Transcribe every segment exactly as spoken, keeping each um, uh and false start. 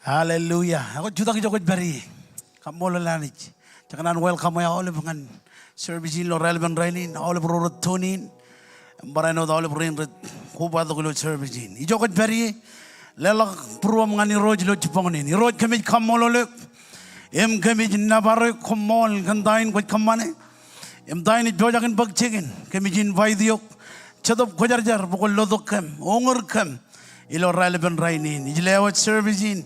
Hallelujah. Ekwe jutak ijo kwōj pād ie. Kaṃṃoolol Anij. Jekōṇaan welcome e aolep ñan service in ilo raelepin rainin, aolep ro rej tune in. Im barāinwōt aolep rein rej kobatok ilo service in. Ijo kwōj pād ie, leḷọk būruōṃ ñan Irooj ilo jibboñōn in. Irooj, kōmij kaṃṃoolol eok im kōmij nōbar eok, koṃṃool kōn ta in kwōj kōṃṃane im ta in ej pojak in bōk jikin. Kōmij invite eok, Jetōb Kwōjarjar bwe kwōn lotok kōm, uñūr kōm ilo raelepin rainin. Ij lewōj service in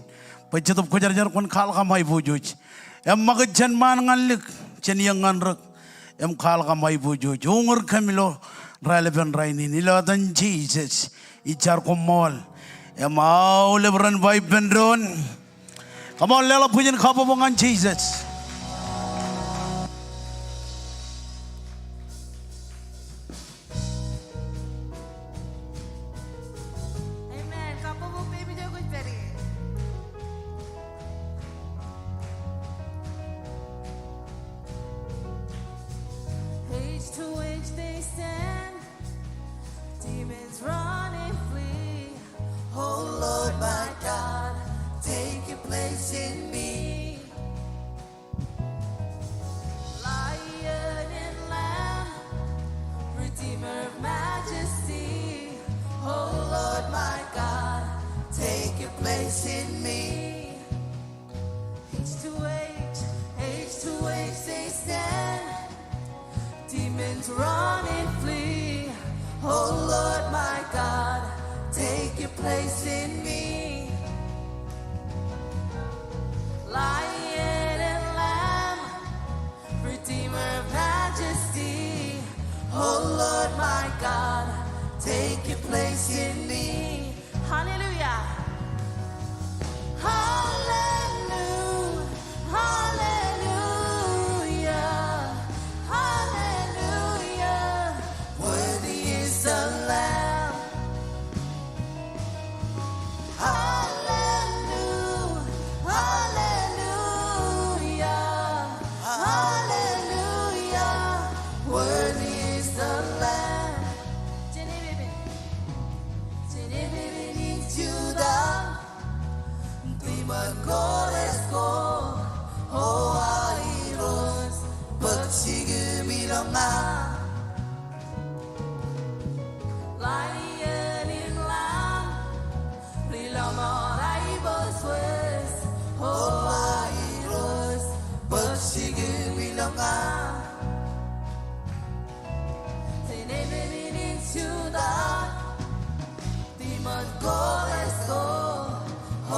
bwe Jetōb Kwōjarjar kwōn kwaḷọk aṃ aiboojoj im ṃakūt jān ṃaan ñan lik, jān iiō ñan rūk, im kwaḷọk aṃ aiboojoj. Uñūr kōm ilo raelepin rainin. Ilo etan Jisōs ij jar koṃṃool. Im aolep ren ba ippān doon, come on, leḷọk bwijin kabbokbok ñan Jisōs. Amen. Kabbokbok peiṃ ijo kwōj pād ie. Age to age they stand, demons run and flee. Oh Lord my God, take your place in me. Lion and Lamb, Redeemer of majesty. Oh Lord my God, take your place in me. Age to age, age to age they stand. Demons run and flee. Oh Lord my God, take your place in me. Lion and Lamb, Redeemer of majesty. Oh Lord my God, take your place in me. Hallelujah. Hallelujah. Hallelujah. Hallelujah. Worthy is the Lamb. Hallelujah. Hallelujah. Hallelujah. Worthy is the Lamb. Jenebeben. Jenebeben in Juda. Ṃōj kores ko, O Irooj, bōk jikūṃ ilo ña. Lion im Lamb, ri lọmọọr aiboojoj, O Irooj, bōk jikūṃ ilo ña. Jenebeben in Juda, ṃōj kores ko, O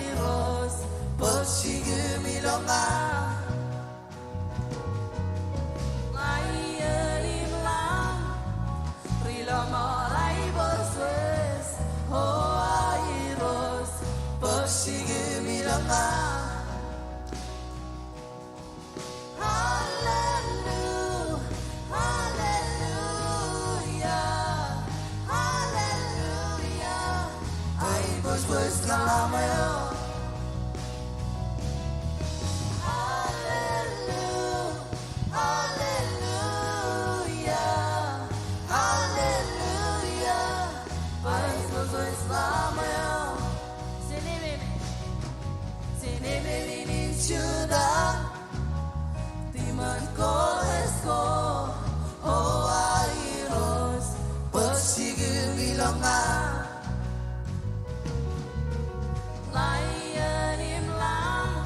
Irooj, bōk jikūṃ ilo ña. Lion im Lamb, ri lọmọọr aiboojoj, O Irooj, bōk jikūṃ ilo ña. Hallelujah, hallelujah, hallelujah. Aiboojoj ñan Lamb eo. Hallelujah, hallelujah, hallelujah. Aiboojoj ñan Lamb eo. Jenebeben. Jenebeben in Juda, ṃōj kores ko, O Irooj, bōk jikūṃ ilo ña. Lion im Lamb,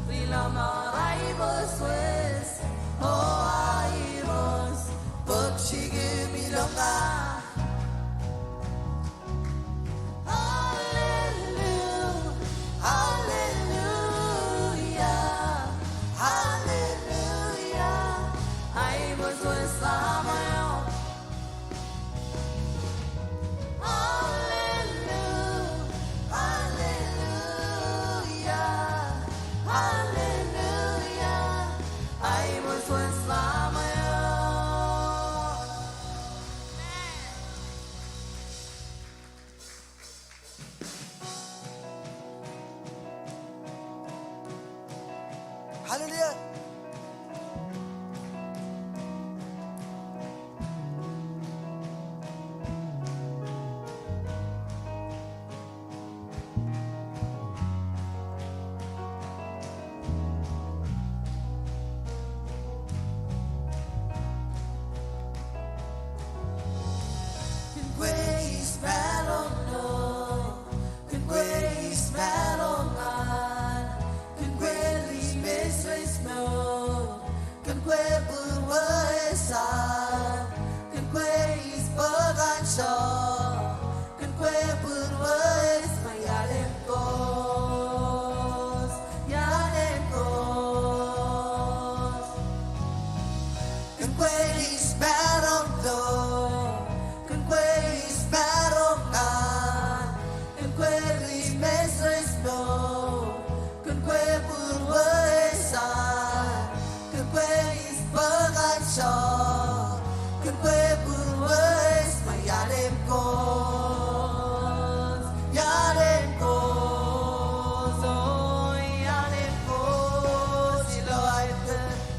ri lọmọọr aiboojoj, O Irooj, bōk jikūṃ ilo ña. Hallelujah, hallelujah, hallelujah. Aiboojoj Lamb eo. Hallelujah, hallelujah, hallelujah. Aiboojoj Lamb eo. Hallelujah.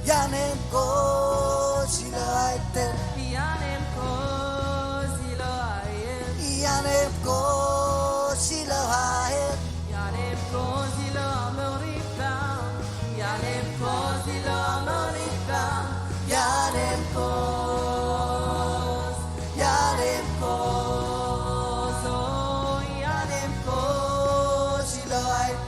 Ianempos ilo aer. Ianempos ilo aer. Ianempos ilo aer. Ianempos ilo aer. Ianempos ilo aer. Ianempos. Ianempos. O, ianempos ilo aer.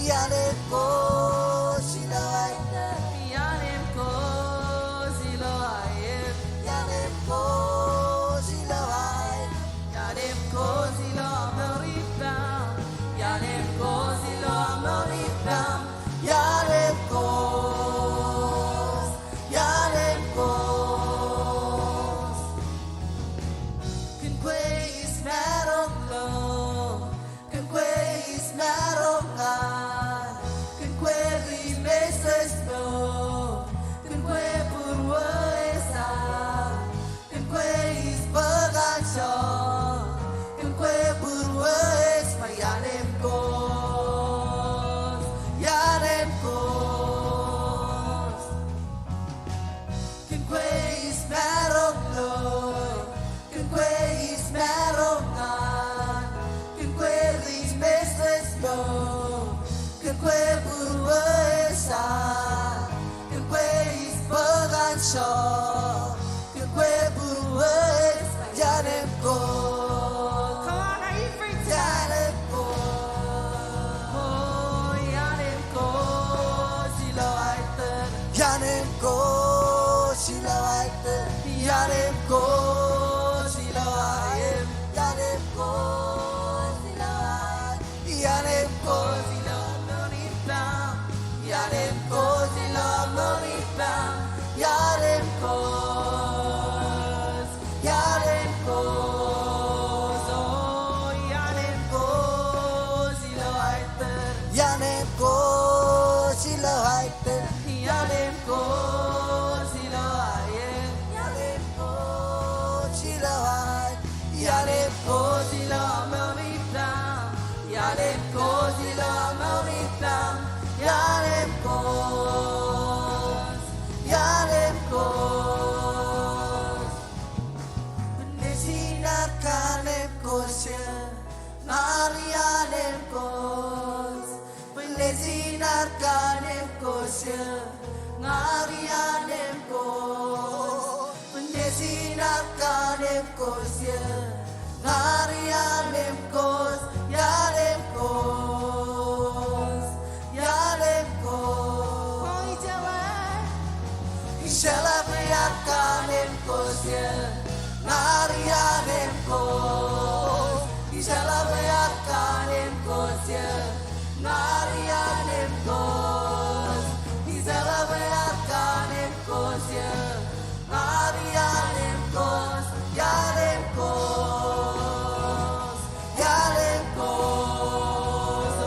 Ianempos ilo aer. Ianempos ilo aer. Ianempos ilo aer. Ianempos ilo aer. Ianempos ilo aer. Ianempos. Ianempos. Kōn kwe ej maroñ ḷọk. Kōn kwe ej maroñ ñan. Kōn kwe ri mejān ḷọk. Kōn kwe būruō ej sa. Kōn kwe ej bōk anjọ. Kōn kwe būruō ej ba ianempos. Ianempos. Kōn kwe ej maroñ ḷọk. Kōn kwe ej maroñ ñan. Kōn kwe ri mejān ḷọk. Kōn kwe būruō ej sa. Kōn kwe ej bōk anjọ. Kōn kwe būruō ej. Ianempos. Come on, are you free tonight? Ianempos. O, ianempos ilo aer. Ianempos ilo aer. Ianempos ilo aer. Ianempos ilo aer. Ianempos ilo aer. Ianempos ilo aer. Ianempos. Ianempos. O, ianempos ilo aer. Ianempos ilo aer. Ianempos ilo aer. Ianempos ilo aer. Ianempos ilo aer. Ianempos ilo aer. Ianempos. Ianempos. Bwidej in ad kanempos eō. Ña ri anempos. Bwidej in ad kanempos eō. Ña ri anempos. Bwidej in ad kanempos eō. Ña ri anempos. Ianempos. Ianempos. Ijeḷā bwe ad kanempos eō. Ña ri anempos. Ijeḷā bwe ad kanempos eō. Ña ri anempos. Ijeḷā bwe ad kanempos eō. Ña ri anempos. Ianempos. Ianempos. O,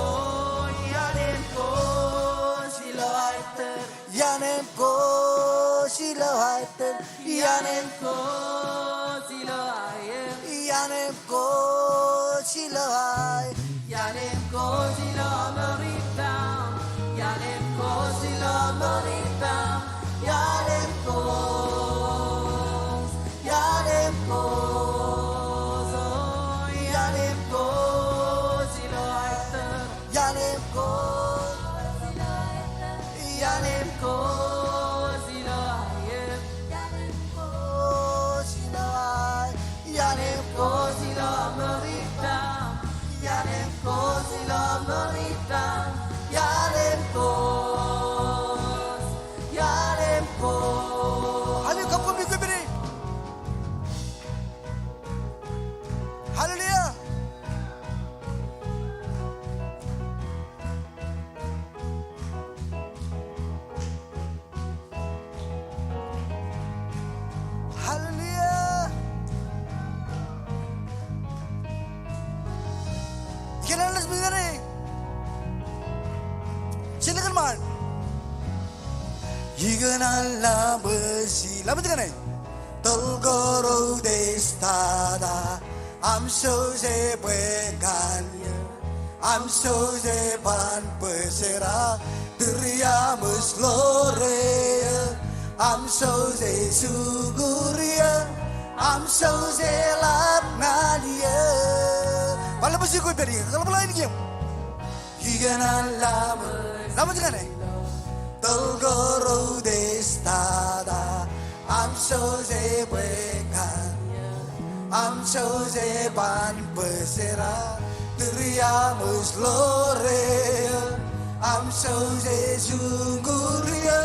ianempos ilo aer. Ianempos ilo aer. Ianempos ilo aer. Ianempos ilo aer. Ianempos ilo aer. Ianempos ilo aer. Ianempos. Ianempos. O, ianempos ilo aer. Ianempos ilo aer. Ianempos ilo aer. Ianempos ilo aer. Ianempos ilo aer. Ianempos ilo aer. Ianempos. Ianempos. Hallelujah, kabbokbok ippān e. Hallelujah. Hallelujah. Ikōṇaan lale ṃōk ippān e. Jen kōṃṃan. Ikōṇaan lale ṃōk ilo, ḷōmṇak ñan e. Toḷ ko rout ej tata, aṃ soute bwe kōn eō, aṃ soute ban bwe jera, tūriaṃōj ḷoore eō. Am Jose jukur eō, am Jose ḷap ñan eō. Bar leḷọk bwe ej kwe pād ie, kōḷapḷọk ainikien. Ikōṇaan laṃōj. Laṃōj ñan e. Tōl ko ro testata, am Jose bwe ñan eō. Am Jose ban bōsera, tūriaṃōj ḷoor eō. Am Jose jukur eō,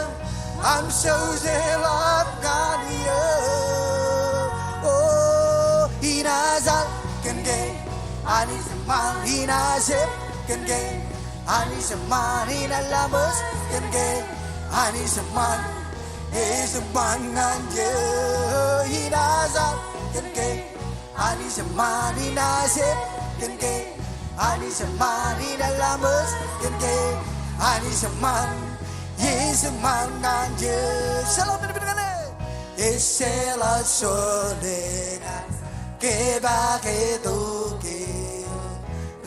am Jose ḷap ñan eō. O, inaaj al kōn ke, Anij eṃṃan, inaaj ep kōn ke, Anij eṃṃan, inaaj laṃōj kōn ke, Anij eṃṃan, ej eṃṃan ñan eō. Inaaj al kōn ke, Anij eṃṃan, inaaj ep kōn ke, Anij eṃṃan, inaaj laṃōj kōn ke, Anij eṃṃan, ej eṃṃan ñan eō. Jeḷā men men ñan e. Ejjeḷọk juon eñin kōpaak etoke eō,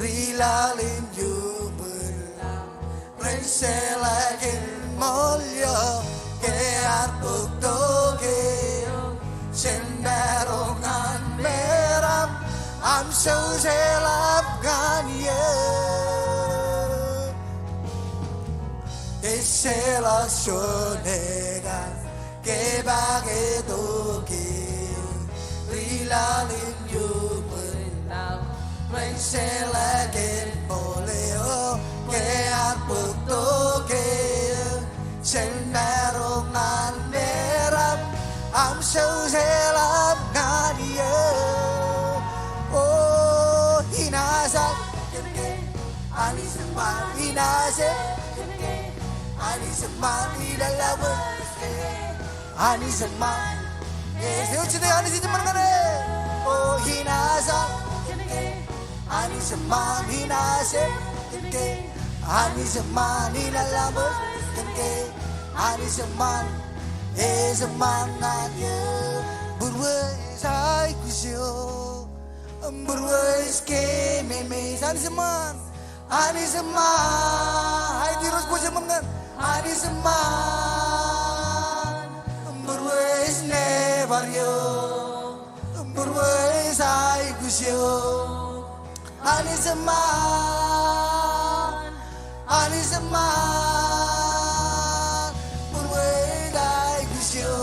ri laḷ im iuṃwin laḷ. Ren jeḷā kōn ṃool eo ke ear bōk toke eo, jen maroñ ñan meram, am Jose ḷap ñan eō. Ejjeḷọk juon eñin kōpaak etoke eō, ri laḷ im iuṃwin laḷ. Ren jeḷā kōn ṃool eo ke ear bōk toke eō, jen maroñ ñan meram, am Jose ḷap ñan eō. O, inaaj al kōn ke, Anij eṃṃan, inaaj ep kōn ke, Anij eṃṃan, inaaj laṃōj kōn ke, Anij eṃṃan. Ej, eo jete Anij ej eṃṃan ñan e. O, inaaj al kōn ke, Anij eṃṃan, inaaj ep kōn ke, Anij eṃṃan, inaaj laṃōj kōn ke, Anij eṃṃan, ej eṃṃan ñan eō. Būrueis aikuj eo, būrueis kememeej. Anij eṃṃan. Anij eṃṃan. Aet Irooj, kwōj eṃṃan ñan. Anij eṃṃan. Būrueis nebar eo, būrueis aikuj eo. Anij eṃṃan. Anij eṃṃan. Būrueis aikuj eo,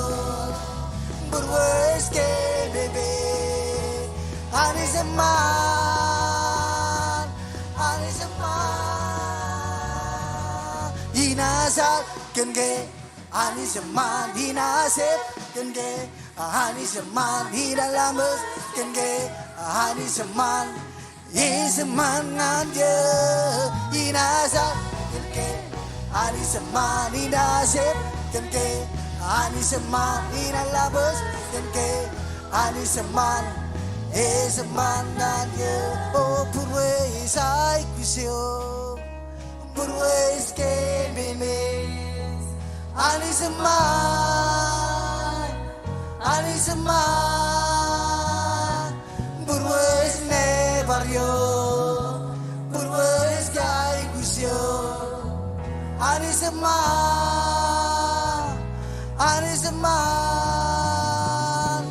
būrueis kememeej. Anij eṃṃan. Anij eṃṃan. Inaaj al kōn ke, Anij eṃṃan. Inaaj ep kōn ke, Anij eṃṃan. Inaaj laṃōj kōn ke, Anij eṃṃan, ej eṃṃan ñan eō. Inaaj al kōn ke, Anij eṃṃan. Inaaj ep kōn ke, Anij eṃṃan. Inaaj laṃōj kōn ke, Anij eṃṃan, ej eṃṃan ñan eō. O, būrueis aikuj eo, būrueis kememeej. Anij eṃṃan. Anij eṃṃan. Būrueis nebar eo, būrueis aikuj eo. Anij eṃṃan. Anij eṃṃan.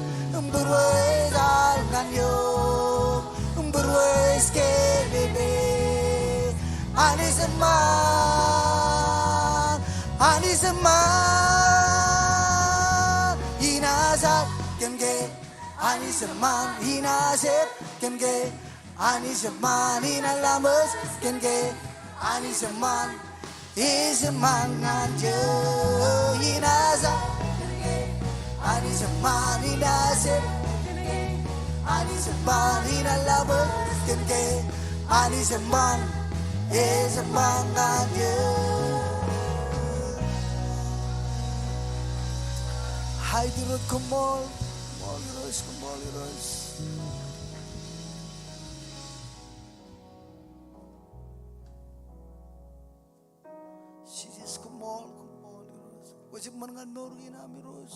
Būrueis al ñan eō, būrueis kememeej. Anij eṃṃan. Anij eṃṃan. Inaaj al kōn ke, Anij eṃṃan. Inaaj ep kōn ke, Anij eṃṃan. Inaaj laṃōj kōn ke, Anij eṃṃan, ej eṃṃan ñan eō. Inaaj al kōn ke, Anij eṃṃan. Inaaj ep kōn ke, Anij eṃṃan. Inaaj laṃōj kōn ke, Anij eṃṃan, ej eṃṃan ñan eō. Aet Irooj, koṃṃool, koṃṃool Irooj, koṃṃool Irooj. Jisōs, koṃṃool, koṃṃool Irooj. Kwōj eṃṃan ñan mour in aṃ Irooj.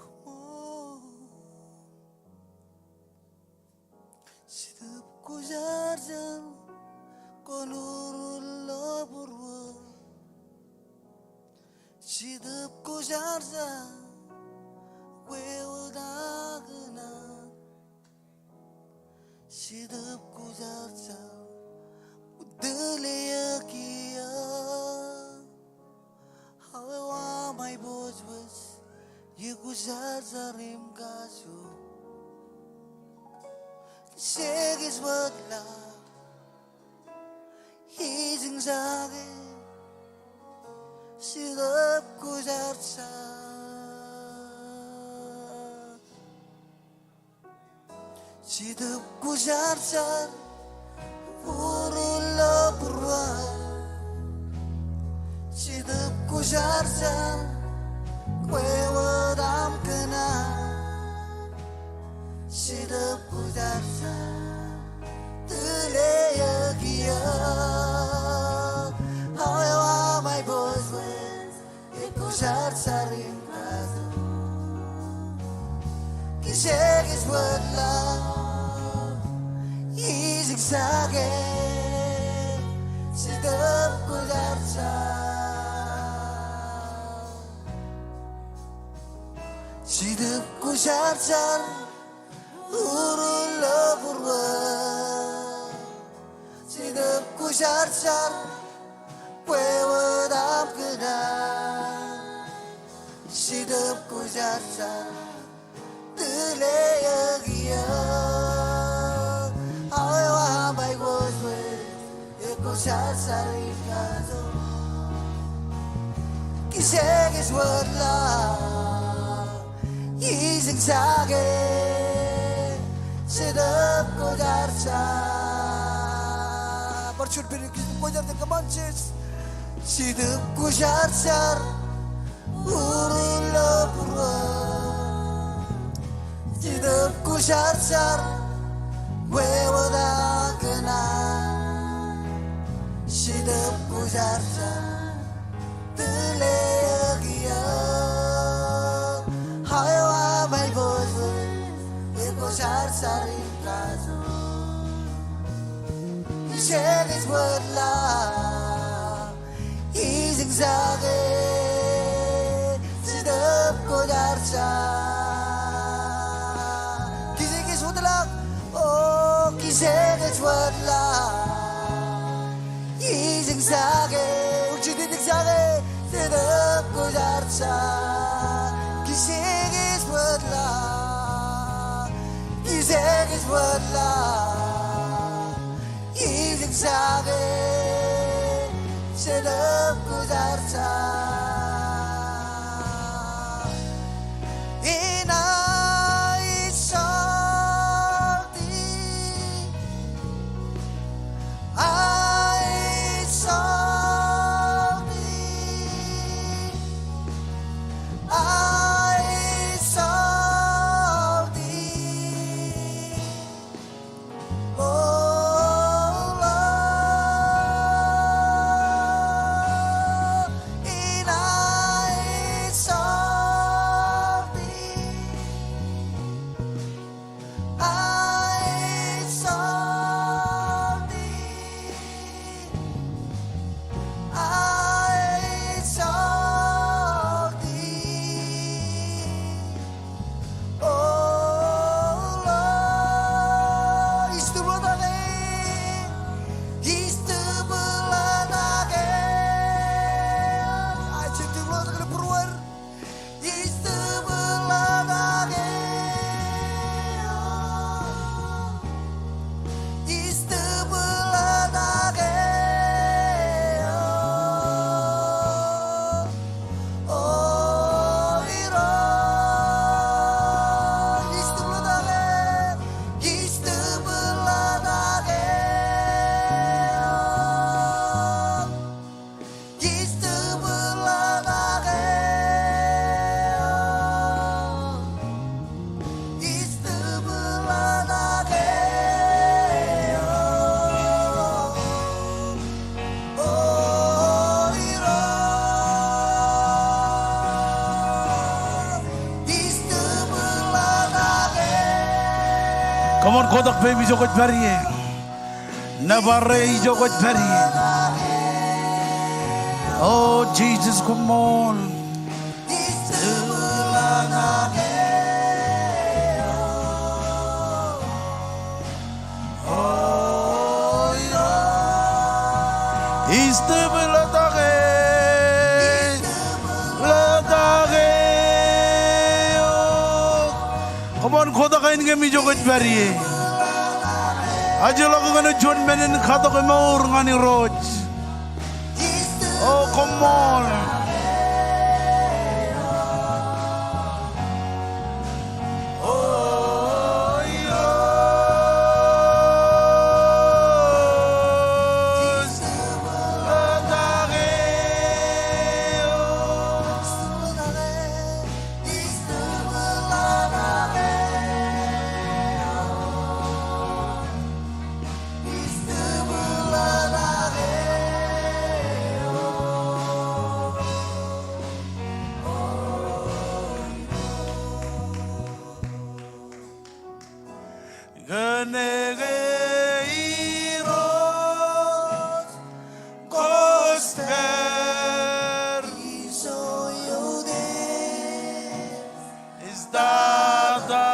Koṃṃool. Jetōb Kwōjarjar, kwōn urur ḷọk būruō. Jetōb Kwōjarjar, wewōt aō kōṇaan. Jetōb Kwōjarjar, kwōn tōl eō kiiō. Aō ewaṃ aiboojoj, ekwōjarjar im kajoor. Kōjekōj wōt laḷ, ijin jake, Jetōb Kwōjarjar. Jetōb Kwōjarjar, būruō ilo būruō. Jetōb Kwōjarjar, kwōwōt aṃ kōṇaan. Jetōb Kwōjarjar, tōl eō kiiō. Aō ewaṃ aiboojoj, ekwōjarjar im kajoor. Kōjekōj wōt laḷ, ijin jake, Jetōb Kwōjarjar. Jetōb Kwōjarjar, būruō ilo būruō. Jetōb Kwōjarjar, kwōwōt aṃ kōṇaan. Jetōb Kwōjarjar, tōl eō kiiō. Aō ewaṃ aiboojoj, ekwōjarjar im kajoor. Kōjekōj wōt laḷ, ijin jake, Jetōb Kwōjarjar. Bar juon pād, Jetōb Kwōjarjar, come on, church. Jetōb Kwōjarjar, būruō ilo būruō. Jetōb Kwōjarjar, wewōt aō kōṇaan. Jetōb Kwōjarjar, tōl eō kiiō. Aō ewaṃ aiboojoj, ekwōjarjar im kajoor. Kōjekōj wōt laḷ, ijin jake, Jetōb Kwōjarjar. Kōjekōj wōt laḷ, o, kōjekōj wōt laḷ, ijin jake, ijin jake, Jetōb Kwōjarjar. Kōjekōj wōt laḷ, kōjekōj wōt laḷ, ijin jake, Jetōb Kwōjarjar. Inaaj salty, I'd salty, I'd salty. O Lord, inaaj salty, I'd salty, I'd salty. O Lord, ij tūbḷōtake, ij tūbḷōtake. Ij tūbḷōtake ilo būruōd. Ij tūbḷōtake. Ij tūbḷōtake. O Irooj, ij tūbḷōtake, ij tūbḷōtake. Ij tūbḷōtake. Ij tūbḷōtake. O Irooj, ij tūbḷōtake. Come on, kotak peiṃ ijo kwōj pād ie. Nōbar e ijo kwōj pād ie. O Jisōs, come on. Istep ḷotak eō. Ḷotak eō. Come on, kotak in kōmij ijo kwōj pād ie. Ajḷọk kōn juon men in katok mour ñan Irooj. Oh, come on. Kōnke Irooj kwōj pād. Ij tata.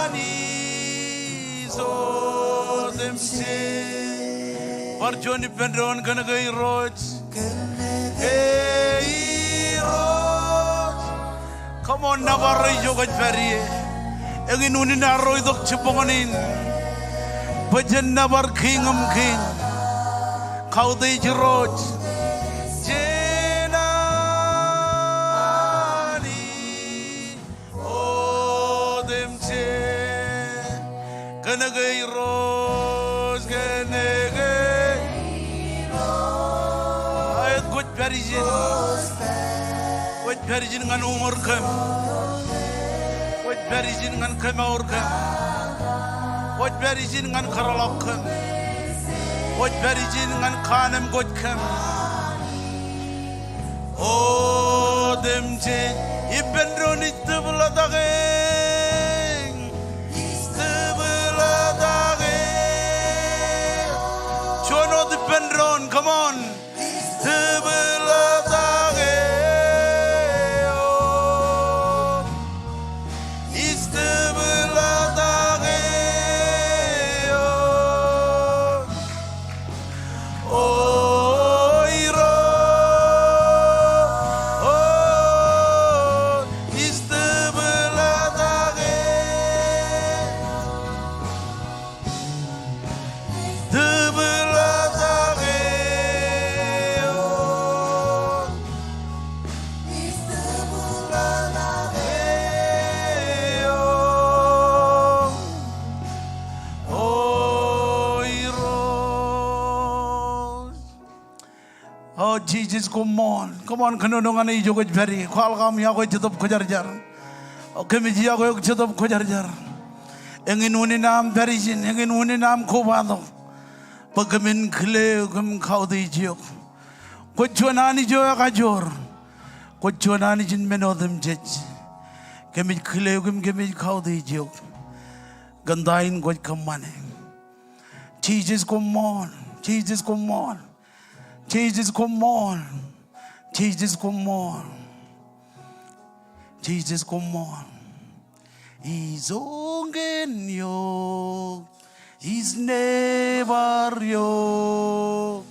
Anij otemjej. Bar juon ippān doon, kōnke Irooj. Kōnke Irooj. Come on, nōbar eo ijo kwōj pād ie. Eñin unin arro itok jibboñōn in. Bwe jen nōbar Kiiñ im kiiñ, Koutiej Irooj. Jen Anij otemjej. Kōnke Irooj, kōnke Irooj. Aet, kwōj pād ijin. Kwōj pād ijin ñan uñūr kōm. Kwōj pād ijin ñan kōmour kōm. Kwōj pād ijin ñan kōrḷọk kōm. Kwōj pād ijin ñan kaanemkwōj kōm. Otemjej. Ippān doon, istep ḷotak eō. Istep ḷotak eō. Juon wōt ippān doon, come on. Istep ḷotak eō. Istep ḷotak eō. O Irooj, o, istep ḷotak eō. Istep ḷotak eō. Istep ḷotak eō. O Irooj. O Jisōs, koṃṃool. Koṃṃool kōnono ñan e ijo kwōj pād ie. Kwaḷọk aṃ iọkwe Jetōb Kwōjarjar. O kōmij iọkwe eok Jetōb Kwōjarjar. Eñin unin aṃ pād ijin, eñin unin aṃ kobatok. Bwe kōmin kile eok im kautiej eok. Kwōj juon Anij eo ekajoor. Kwōj juon Anij in men otemjej. Kōmij kile eok im kōmij kautiej eok kōn ta in kwōj kōṃṃane. Jisōs koṃṃool, Jisōs koṃṃool, Jisōs koṃṃool, Jisōs koṃṃool, Jisōs koṃṃool. Ijoñan eok, ij nōbar eok.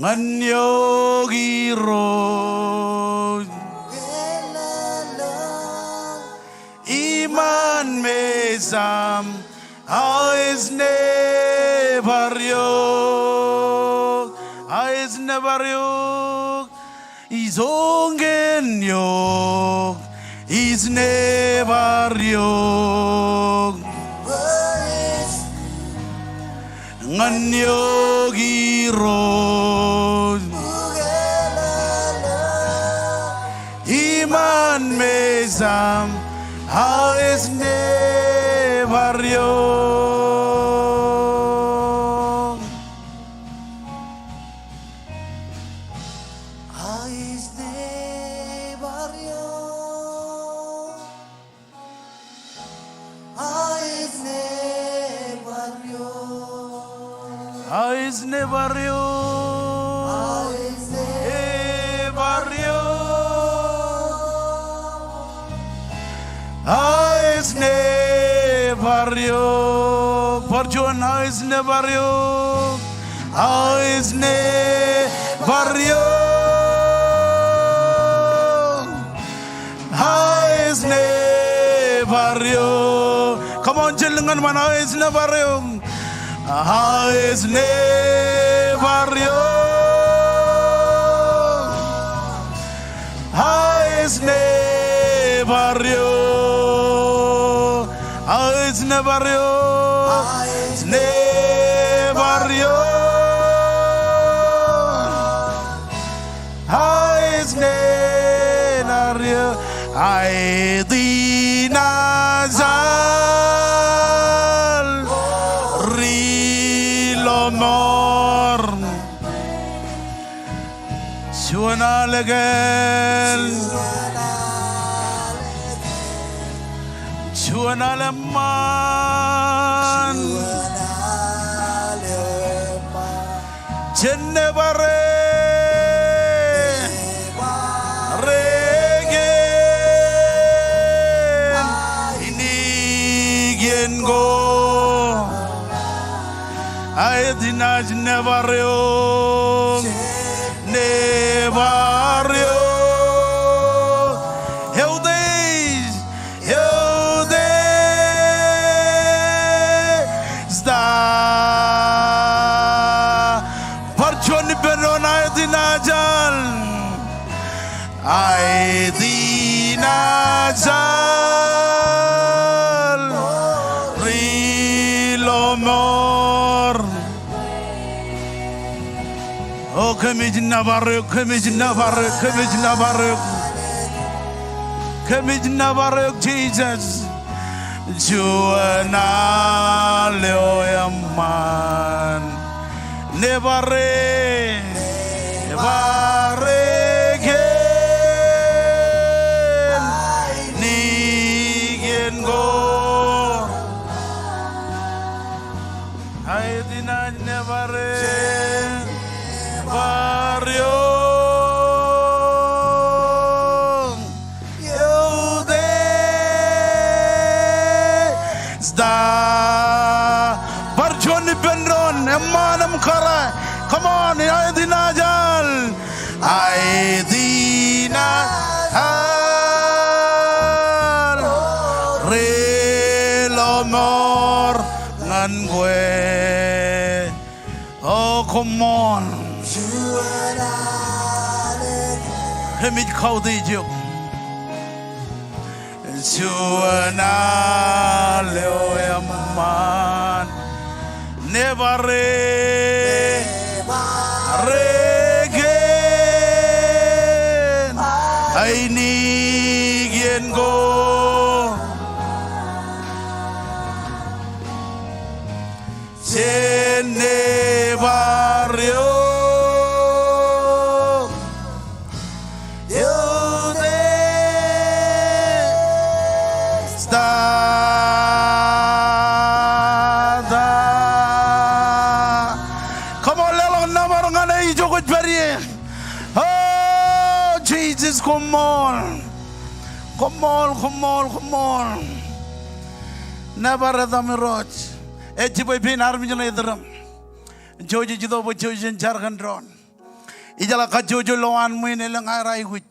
Ñan eok Irooj. Iṃaan mejaṃ, aō ej nōbar eok. Aō ej nōbar eok. Ijoñan eok, ij nōbar eok. Ñan eok Irooj. Iṃaan mejaṃ, aō ej nōbar eok. Aō ej nōbar eok. Aō ej nōbar eok. Aō ej nōbar eok. Aō ej nōbar eok. Aes ne bar eok. Bar juon, aes ne bar eok. Aes ne bar eok. Aes ne bar eok. Come on, jen lōñ ñan ṃaan, aes ne bar eok. Aes ne bar eok. Aes ne bar eok. Aes ne bar eok. Aes ne bar eok. Aes ne bar eok. Aet in ajal ri lọmọọr. Juon aleken. Juon aleṃṃan. Jen nebare. Bareken ainikien ko. Aet in ajal, nebar eok. Nebar eok. Eutiej. Eutiej ta. Bar juon ippān doon, aet in ajal. Aet in ajal ri lọmọọr. O, kōmij nōbar eok, kōmij nōbar eok, kōmij nōbar eok. Kōmij nōbar eok, Jisōs. Juon al eo eṃṃan. Nebare. Bareken ainikien ko. Aet in ajal, nebare. Bar eok. Eutiej ta. Bar juon ippān doon, eṃṃan im kōrā. Come on, aet in ajal. Aet in ajal ri lọmọọr ñan kwe. O, koṃṃool. Kōmij kautiej eok. Juon al eo eṃṃan. Nebare. Bareken ainikien ko. Jen nebar eok. Eutiej ta, ta. Koṃṃool, leḷọk nōbar ñan e ijo kwōj pād ie. O, Jisōs, koṃṃool. Koṃṃool, koṃṃool, koṃṃool. Nōbar etaṃ Irooj. Ej jibwe pein armej ṇe itōrōṃ. Jouj ej itok bwe jouj jen jar kōn doon. Ijeḷā kajjojo ilowaan ṃwiin elōñ aer aikuj.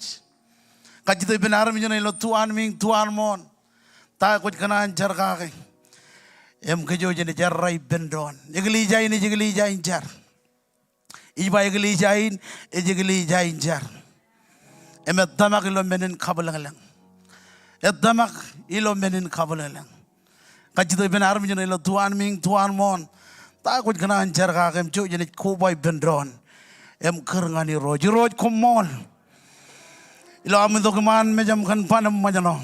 Kajjitōk ippān armej ṇe ilo tu anmiiñ, tu anmooṇ. Ta kwōj kōṇaan jar kake im kōj jen jar ippān doon. Eklejia in ej eklejia in jar. Ij ba eklejia in ej eklejia in jar. Im ej tōmak ilo men in kabwilōñlōñ. Ej tōmak ilo men in kabwilōñlōñ. Kajjitōk ippān armej ṇe ilo tu anmiiñ, tu anmooṇ. Ta kwōj kōṇaan jar kake im jouj jen koba ippān doon im kūr ñan Irooj. Irooj, koṃṃool. Ilo am itok iṃaan mejaṃ kōn ban im ṃōjṇọ.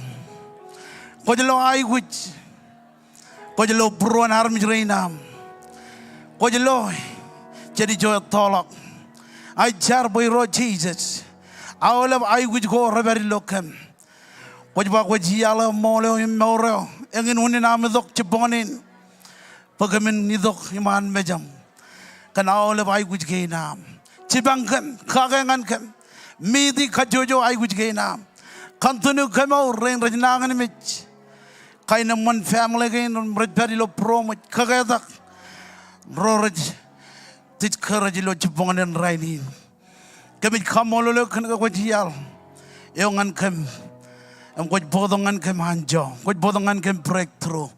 Kwōj lo aikuj. Kwōj lo būruon armej rein aṃ. Kwōj lo jān ijo ettoḷọk. Ij jar bwe Irooj Jisōs, aolep aikuj ko rej pād ilo kōm. Kwōj ba kwōj iaḷ eo, ṃool eo im mour eo eñin unin am itok jibboñōn in. Bwe kōmin itok iṃaan mejaṃ kōn aolep aikuj kein aṃ. Jipañ kōm, kake ñan kōm. Meet e kajjojo aikuj kein aṃ. Continue kemour rein rej nañinmej. kain eṃṃan family kein rej pād ilo būroṃōj, kōketak ro rej discourage ilo jibboñōn in rainin. Kōmij kaṃṃoolol eok kōn ke kwōj iaḷ eo ñan kōm im kwōj bōktok ñan kōm anjọ, kwōj bōktok ñan kōm breakthrough.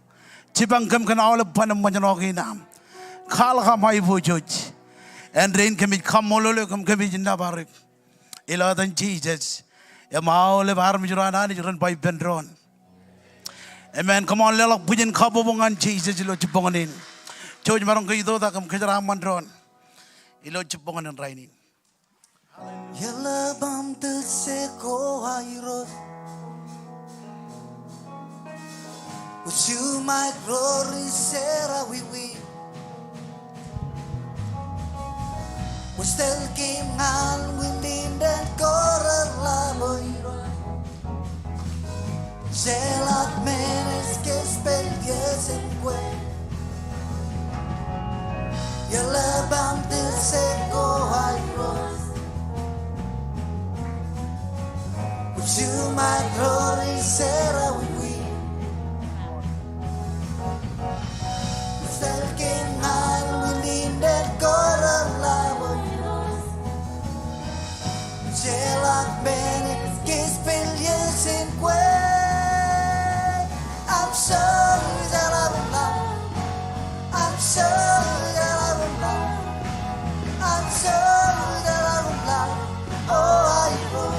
Jipañ kōm kōn aolep ban im ṃōjṇọ kein aṃ. Kwaḷọk aṃ aiboojoj. Āindein kōmij kaṃṃoolol eok im kōmij nōbar eok ilo etan Jisōs. Im aolep armej ro an Anij ren ba ippān doon, amen. Come on, leḷọk bwijin kabbokbok ñan Jisōs ilo jibboñōn in. Jouj maroñ ke itoitak im kōjeraaṃṃan doon ilo jibboñōn in rainin. Eḷap aṃ tōl se ko Irooj. Wūju ṃaik ro ri jeraawiwi. Wūj tōl kōm ñan wilin dān ko reḷap, O Irooj. Jeḷak men ej kōjepel jān kwe. Eḷap aṃ tōl se ko Irooj. Wūju ṃaik ro ri jeraawiwi. Wūj tōl kōm ñan wilin dān ko reḷap, O Irooj. Jeḷak men ej kōjepel jān kwe. Aṃ jeḷā, jeḷā ḷap. Aṃ jeḷā, jeḷā ḷap. Aṃ jeḷā, jeḷā ḷap. O Irooj.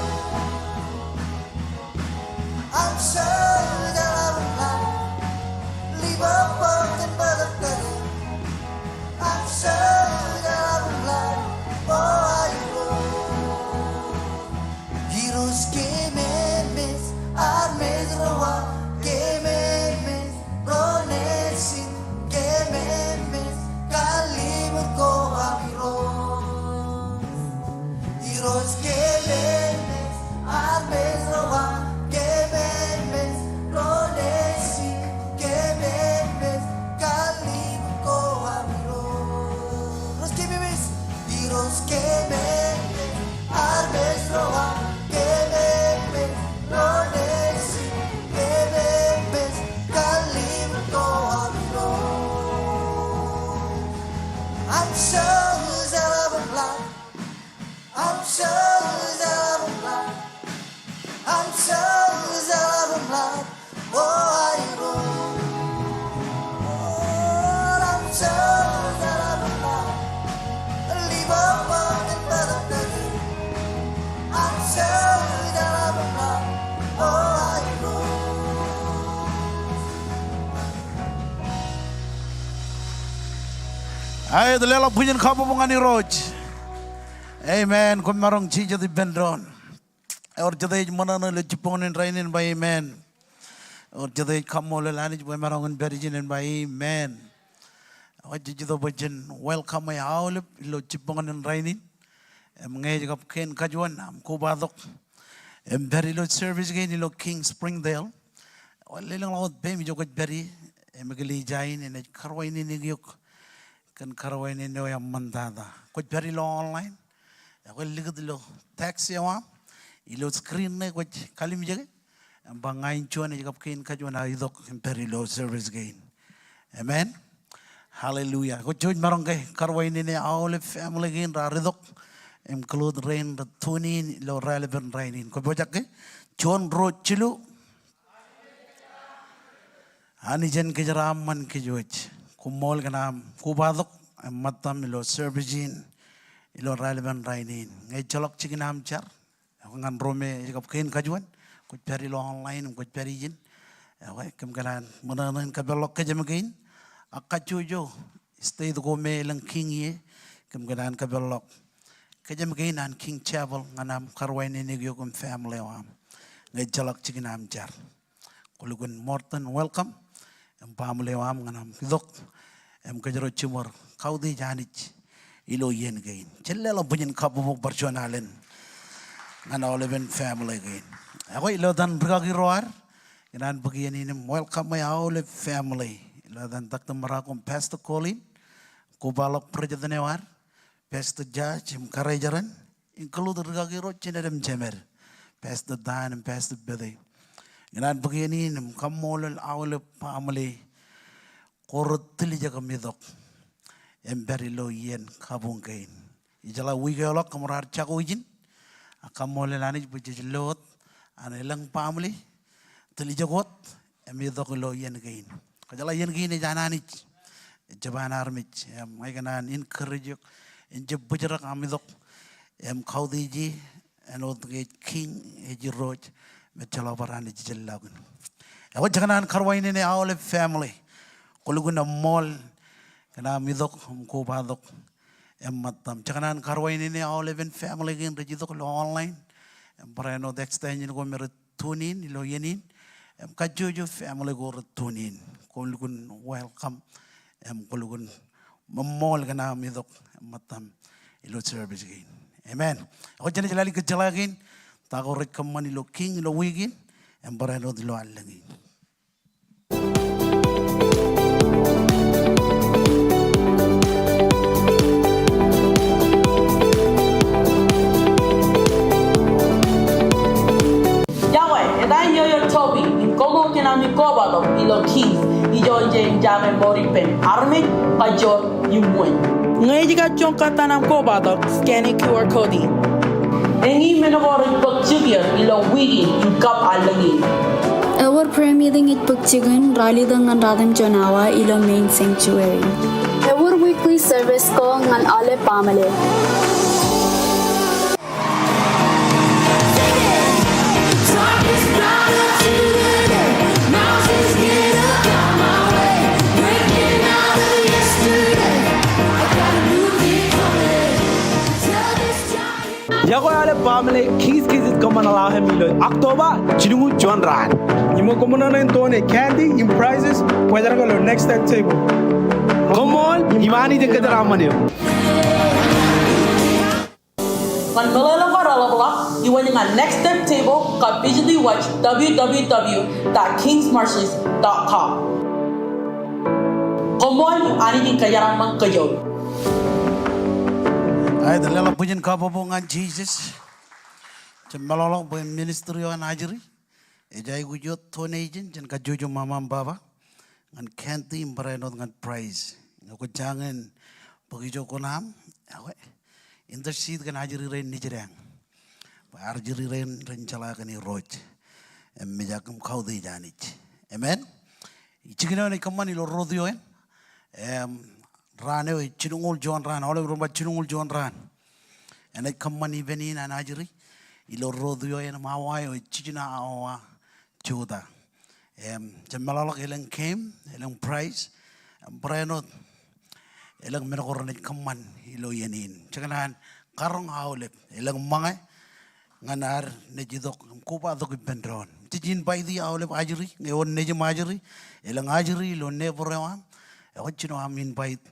Aṃ jeḷā, jeḷā ḷap. Libobok kōn bōtōktōkin. Aṃ jeḷā, jeḷā ḷap. O Irooj. Irooj kōm emes armej ro aṃ, kōm emes ro nejin, kōm emes kallimur ko aṃ Irooj. Irooj kōm emes armej ro aṃ, kōm emes ro nejin, kōm emes kallimur ko aṃ Irooj. Irooj kōm emes. Irooj kōm emes armej ro aṃ, kōm emes ro nejin, kōm emes kallimur ko aṃ Irooj. Aṃ jeḷā, jeḷā ḷap. Aṃ jeḷā, jeḷā ḷap. Aṃ jeḷā, jeḷā ḷap. O Irooj. Aṃ jeḷā, jeḷā ḷap. Libobok kōn bōtōktōkin. Aṃ jeḷā, jeḷā ḷap. O Irooj. Aet, leḷọk bwijin kabbokbok ñan Irooj. Amen. Koṃ maroñ jijet ippān doon. Ewōr jete ej ṃōṇōṇō ilo jibboñōn in rainin en ba amen. Ewōr jete ej kaṃṃoolol Anij bwe emaroñ in pād ijin en ba amen. Ekwe, jej itok bwe jen welcome e aolep ilo jibboñōn in rainin. Im ñe ej kab kein kajuon aṃ kobatok im pād ilo service kein ilo King Springdale, ekwe, lelōñḷọk wōt peiṃ ijo kwōj pād ie, im eklejia in enaaj karuwainene eok kōn karuwainene eo eṃṃantata. Kwōj pād ilo online, ekwe, likūt ilo text eo aṃ ilo screen ṇe kwōj kalimjeke im ba ña in juon ej kab kein kajuon aō itok im pād ilo service kein. Amen. Hallelujah. Kwōj jouj maroñ ke karuwainene aolep family kein raar itok im kōḷoot rein rej tune in ilo raelepen rainin. Kwō pojak ke? Juon, ruo, jilu. Anij en kōjeraaṃṃan kōj wōj. Koṃṃool kōn aṃ kobatok im ṃōttam ilo service in ilo raelepen rainin. Ñe ejjeḷọk jikin aṃ jar, ekwe, ñan ro me ej kab kein kajuon, kwōj pād ilo online im kwōj pād ijin, ekwe, kōm kōṇaan ṃōṇōṇō in kōpeḷḷọk kōjām kein. Ak kajjojo state ko me elōñ King ie, kōm kōṇaan kōpeḷḷọk kōjām kein an King Chapel ñan aṃ karuwainene eok im family eo aṃ ñe ejjeḷọk jikin aṃ jar. Kwō lukkuun more than welcome im baaṃle eo aṃ ñan aṃ itok im kōjro jiṃor kautiej Anij ilo iien kein. Jen leḷọk bwijin kabbokbok bar juon alen ñan aolepen family kein. Ekwe, ilo etan rikaki ro ad, ikōṇaan bōk iien in im welcome e aolep family. Ilo etan Doctor Marako im Pastor Colleen, kobaḷọk president eo ad, Pastor Judge im karijeran, include rikaki ro jined im jemed, Pastor Dan im Pastor Betty. Ikōṇaan bōk iien in im kaṃṃoolol aolep baaṃle ko rej tiljek im itok im pād ilo iien kabuñ kein. Ijeḷā wiik eḷọk kōmro ar jako ijin, ak kaṃṃoolol Anij bwe jej lo wōt an elōñ baaṃle tiljek wōt im itok ilo iien kein. Kōjeḷā iien kein ej an Anij, ejjab an armej. Im ña ikōṇaan encourage eok, en jab bōjrak aṃ itok im kautiej e, āinwōt ke ej Kiiñ, ej Irooj, im ejjeḷọk bar Anij ejjeḷọkin. Ekwe jekōṇaan karuwainene aolep family, kwōlukkuun eṃṃool kōn aṃ itok im kobatok im ṃōttaṃ. Jekōṇaan karuwainene aolepen family kein rej itok ilo online im barāinwōt extension ko me rej tune in ilo iien in, im kajjojo family ko rej tune in, kwōlukkuun welcome im kwōlukkuun eṃṃool kōn aṃ itok im ṃōttaṃ ilo service kein. Amen. Ekwe jenaaj lale kōjjeḷā kein ta ko rej kōṃṃan ilo Kiiñ ilo wiik in im barāinwōt ilo allōñ in. Iọkwe, eta in Yoyo Toby, im koṃṃool kōn ami kobatok ilo Kiiñ, ijo ej jake mour ippān armej, kajoor im wōj. Ñe ej kajjoñ kōttan aṃ kobatok, scan e Q R code in. Eñin men ko rej bōk jikier ilo wiik in im kab allōñ in. Ewōr prayer meeting ej bōk jikin ralitōk ñan ratimjuon awa ilo main sanctuary. Ewōr weekly service ko ñan aolep baaṃle. Iọkwe aolep baaṃle, King's Kids ej kōṃṃan ḷọk im ilo October jilñuul juon raan. Im koṃ ṇa en tone candy im prizes, kwōjarjar ilo next step table. Koṃṃool, im Anij en kōjeraaṃṃan eok. Ñan meḷeḷe ko reḷapḷọk, iwōj ñan next step table kab visit e website W W W dot kings marshes dot com. Koṃṃool, Anij en kōjeraaṃṃan kōj. Aet, leḷọk bwijin kabbokbok ñan Jisōs. Jab meḷọkḷọk bwe ministry eo an ajri ej aikuj wōt donation jān kajjojo ṃaṃa im baba ñan candy im barāinwōt ñan prize. Ñe kwōj jañin bōk ijo kuṇaaṃ, ekwe intercede kōn ajri rein nejid eañ. Bwe ajri rein ren jeḷā kōn Irooj im mijak im kautiej Anij. Amen. Jikin eo enaaj kōṃṃan ilo rot ioen im raan eo ej jilñuul juon raan, aolep ren ba jilñuul juon raan. Enaaj kōṃṃan ippān in an ajri ilo rot ioen im awa eo ej jiljino awa jota. Im jab meḷọkḷọk elōñ game, elōñ prize, im barāinwōt elōñ men ko renaaj kōṃṃan ilo iien in. Jekōṇaan karoñ aolep, elōñ ṃōñā ñan ad naaj itok im kobatok ippān doon. Jej invite e aolep ajri, ñe wōn nejūṃ ajri, elōñ ajri ilo neighbor eo aṃ, ekwe jino aṃ invite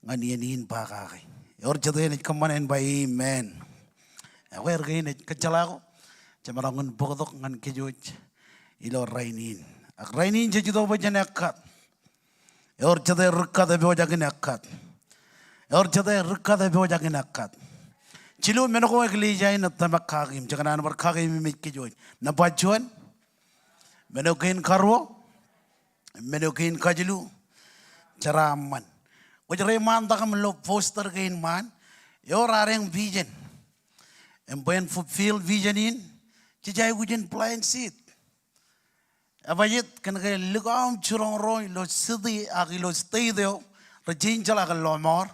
ñan iien in ba kake. Ewōr jete enaaj kōṃṃan en ba amen. Ekwe er kein ej kōjjeḷā ko jemaroñ in bōktok ñan kōj wōj ilo rainin. Ak rainin jej itok bwe jen ekkat. Ewōr jete ri-ekkat epojak in ekkat. Ewōr jete ri-ekkat epojak in ekkat. Jilu men ko eklejia in ej tōmak kake im jekōṇaan bar kake im ej kōj wōj. Nōṃba juon, men eo kein karuo, men eo kein kajilu, jeraaṃṃan. Kwōj reiṃaantak im lo poster kein ṃaan, ewōr adeañ vision. Im bwe en fulfill vision in, jej aikuj in plant seed. Ebajeet? Kōnke likao im jiroñ ro ilo city ak ilo state eo rej jañin jeḷā kōn lọmọọr,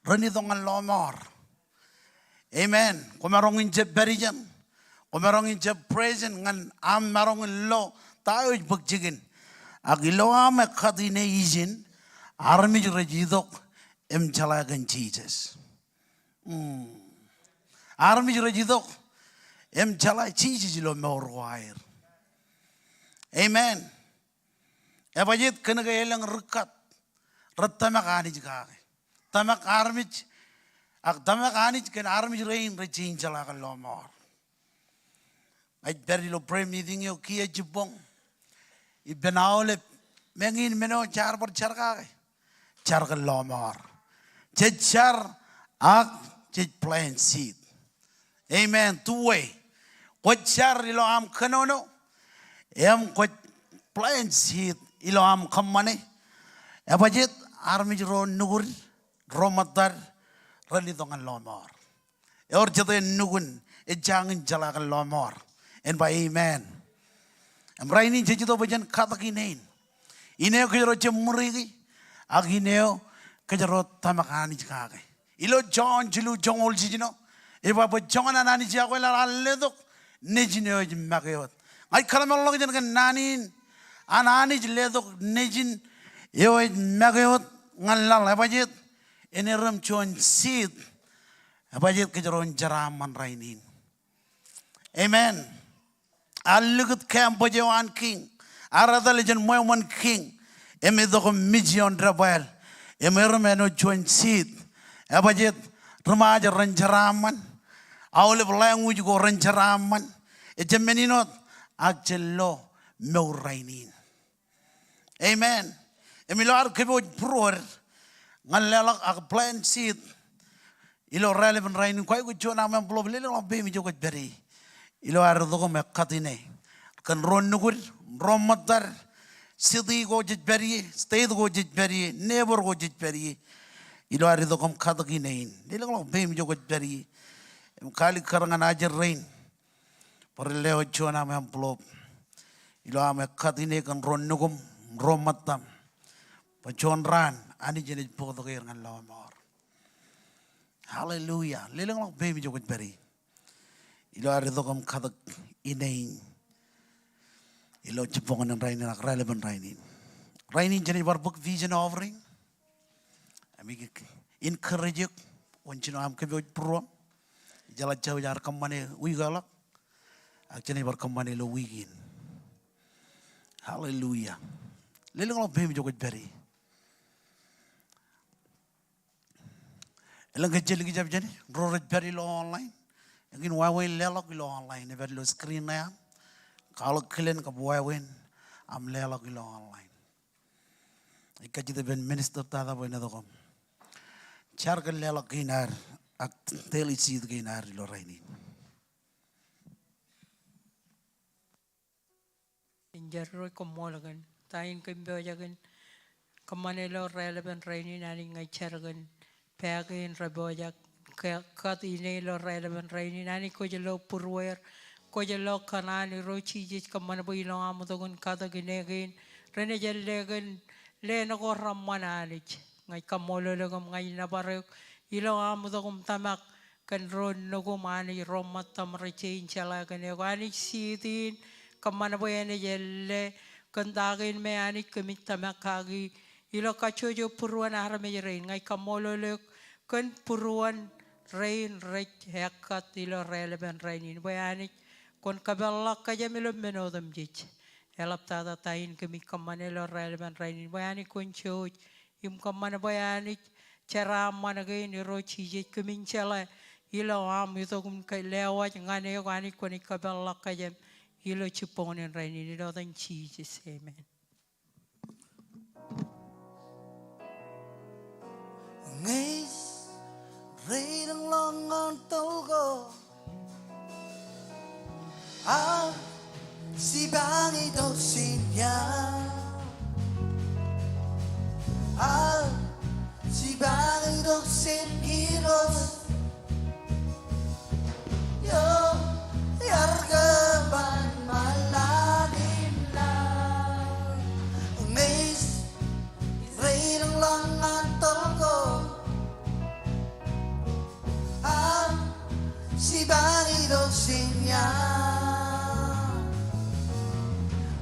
ren itok ñan lọmọọr. Amen. Kwōmaroñ in jab pād ijeṇ, kwōmaroñ in jab present ñan aṃ maroñ in lo ta eo ej bōk jikin. Ak ilo aṃ ekkat ine ijin, armej rej itok im jeḷā kōn Jisōs. Hmm. Armej rej itok im jeḷā Jisōs ilo mour ko aer. Amen. Ebajeet? Kōnke elōñ ri-ekkat rej tōmak Anij kake. Tōmak armej, ak tōmak Anij kōn armej rein rej jañin jeḷā kōn lọmọọr. Ij pād ilo prayer meeting eo kiiō jibboñ ippān aolep, meñe in men eo jaar bar jar kake, jar kōn lọmọọr. Jej jar ak jej plant seed. Amen. Two way. Kwōj jar ilo aṃ kōnono, im kwōj plant seed ilo aṃ kōṃṃane, ebajjeet armej ro nukud, ro ṃōttad, ren itok ñan lọmọọr. Ewōr jete nukun ej jañin jeḷā kōn lọmọọr? En ba amen. Im rainin jej itok bwe jen katōk ine in. Ine eo kōjro jab ṃuriki, ak ine eo kōjro tōmak Anij kake. Ilo Jon jilu joñoul jiljino, ej ba bwe joñan an Anij iọkwe laḷ, ear letok Nejin eo ej make wōt. Ña ij kōḷmānḷọkjeṇ kōn naan in, an Anij letok Nejin eo ej make wōt ñan laḷ, ebajjeet en erom juon seed, ebajjeet kōjro en jeraaṃṃan rainin. Amen. Ear likūt campus eo an kiiñ. Ear etal jān ṃweo ṃōn kiiñ im itok im mej ioon debwāāl. Im erom āinwōt juon seed. Ebajjeet ri-Ṃajeḷ ren jeraaṃṃan. Aolep language ko ren jeraaṃṃan. Ejjab men in wōt, ak jen lo mour rainin. Amen. Im ilo ad kōpooj būruod ñan leḷọk ak plant seed ilo raelepen rainin, kwaikuj juon aṃ envelope, lelōñḷọk peiṃ ijo kwōj pād ie. Ilo ad itok im ekkāt ine kōn ro nukud, ro ṃōttad, city ko jej pād ie, state ko jej pād ie, neighbor ko jej pād ie. Ilo ad itok im katōk ine in, lelōñḷọk peiṃ ijo kwōj pād ie. Im kaalikkar ñan ajri rein bwe ren lewōj juon aṃ envelope ilo aṃ ekkāt ine kōn ro nukuṃ, ro ṃōttaṃ, bwe juon raan Anij enaaj bōktok er ñan lọmọọr. Hallelujah. Lelōñḷọk peiṃ ijo kwōj pād ie. Ilo ad itok im katōk ine in ilo jibboñōn in rainin ak raelepen rainin. Rainin jenaaj bar bōk vision offering. Im ij encourage eok, wōn jino aṃ kōpooj būruōṃ. Ijeḷā jouj, ear kōṃṃane wiik eḷọk, ak jenaaj bar kōṃṃane ilo wiik in. Hallelujah. Lelōñḷọk peiṃ ijo kwōj pād ie. Elōñ ke ejjeḷọk ijab jāne, ro rej pād ilo online. Eñin wāween leḷọk ilo online, epād ilo screen eo aṃ. Kwaḷọk kilen kab wāween aṃ leḷọk ilo online. Ij kajjitōk ippān minister tata bwe en itok im jar kōn leḷọk kein ad ak daily seed kein ad ilo rainin. Jen jar ro, koṃṃool kōn ta in kōm pojak in kōṃṃane ilo raelepen rainin. Anij, ña ij jar kōn pā kein rej pojak ke-, kat ine ilo raelepen rainin. Anij, kwōj lo būrueir, kwōj lo kōṇaan. Irooj Jisōs, kōṃṃan bwe ilo aṃ itok in katōk ine kein, renaaj ālle kōn leen ko reṃṃan, Anij. Ña ij kaṃṃoolol eok im ña ij nōbar eok ilo aṃ itok im tōmak kōn ro nukuṃ, Anij, ro ṃōttaṃ rej jañin jeḷā kōn eok. Anij, seed in, kōṃṃan bwe enaaj ālle kōn ta kein me, Anij, kōmij tōmak kaki ilo kajjojo būruon armej rein. Ña ij kaṃṃoolol eok kōn būruon rein rej ekkāt ilo raelepen rainin, bwe Anij, kwōn kōpeḷḷọk kōjām ilo men otemjej. Eḷaptata ta in kōmij kōṃṃane ilo raelepen rainin, bwe Anij, kwōn jouj im kōṃṃan bwe Anij, jeraaṃṃan kein, Irooj Jisōs, kōmin jeḷā ilo aṃ itok im ke-, lewōj ñan eok. Anij, kwōnaaj kōpeḷḷọk kōjām ilo jibboñōn in rainin, ilo etan Jisōs. Amen. Ñe ij reilañ ḷọk ñan toḷ ko, ak jipañ itok jān ia, ak jipañ itok jān Irooj eo ear kōṃṃan ṃōñā im laḷ. Ñe ij reilañ ḷọk ñan toḷ ko, ak jipañ itok jān ia,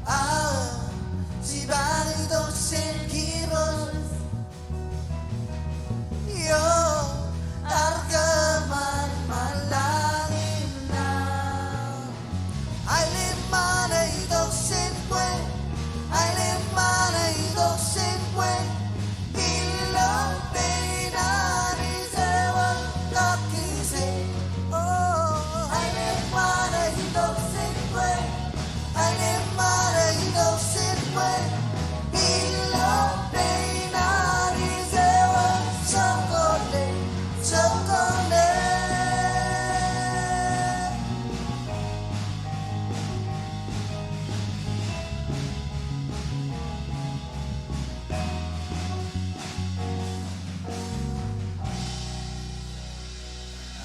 ak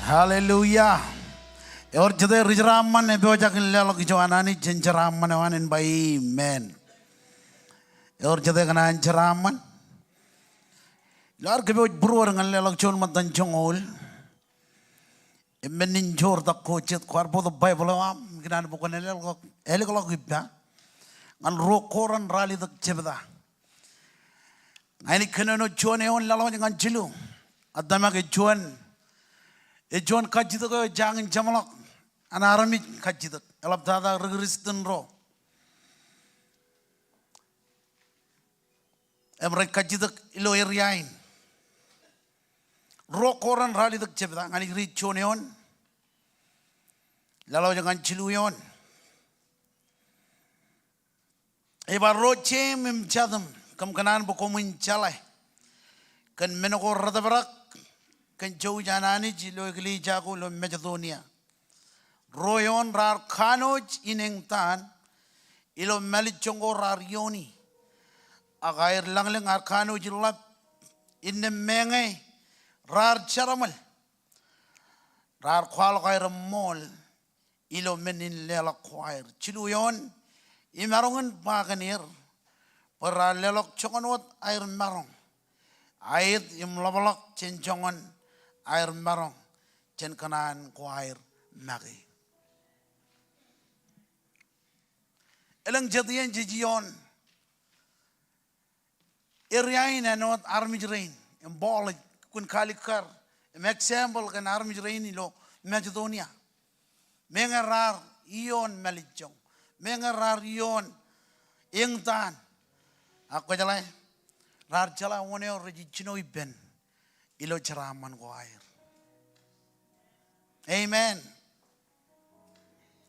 Hallelujah. Ewōr jete ri jeraaṃṃan epojak in leḷọk ijo an Anij jān jeraaṃṃan eo an en ba amen. Ewōr jete kōṇaan jeraaṃṃan. Ilo ad kōpooj būruod ñan leḷọk juon ṃōttan joñoul. Im men in joortak ko jet kwaar bōktok Baibōḷ eo aṃ, ikōṇaan bwe kwōn ālōkḷọk, ālōkḷọk ippa ñan ruo Korint ralitōk jebta. Ña inaaj kōnono juon eoon laḷ wōj ñan jilu. Ak tōmak ej juon, ej juon kajjitōk eo ejjañin jeṃḷọk an armej kajjitōk. Eḷaptata ri Kristian ro im rej kajjitōk ilo area in. Ruo Korint ralitōk jebta, ña inaaj riit juon eoon laḷ wōj ñan jilu eoon. Ej ba, ro jeim im jatūṃ, kōm kōṇaan bwe koṃwin jeḷā kōn men ko retōprak kōn jouj an Anij ilo eklejia ko ilo Masedonia. Ro eoon raar kanooj in eñtaan ilo mālejjoñ ko raar iooni, ak aer lañlōñ ar kanooj in ḷap. Innām meñe raar jeraṃōl, raar kwaḷọk aer eṃṃool ilo men in leḷọk ko aer. Jilu eoon, imaroñ in ba kōn er bwe raar leḷọk joñan wōt aer maroñ, aet im ḷapḷọk jān joñan aer maroñ jān kōṇaan ko aer make. Elōñ jet iien jej ioon area in āinwōt armej rein, im Paul ej kōkkuun kaalikkar im example kōn armej rein ilo Masedonia. Meñe raar ioon mālejjoñ, meñe raar ioon eñtaan, ak kwōjeḷā, raar jeḷā wōn eo rej jino ippān ilo jeraaṃṃan ko aer. Amen.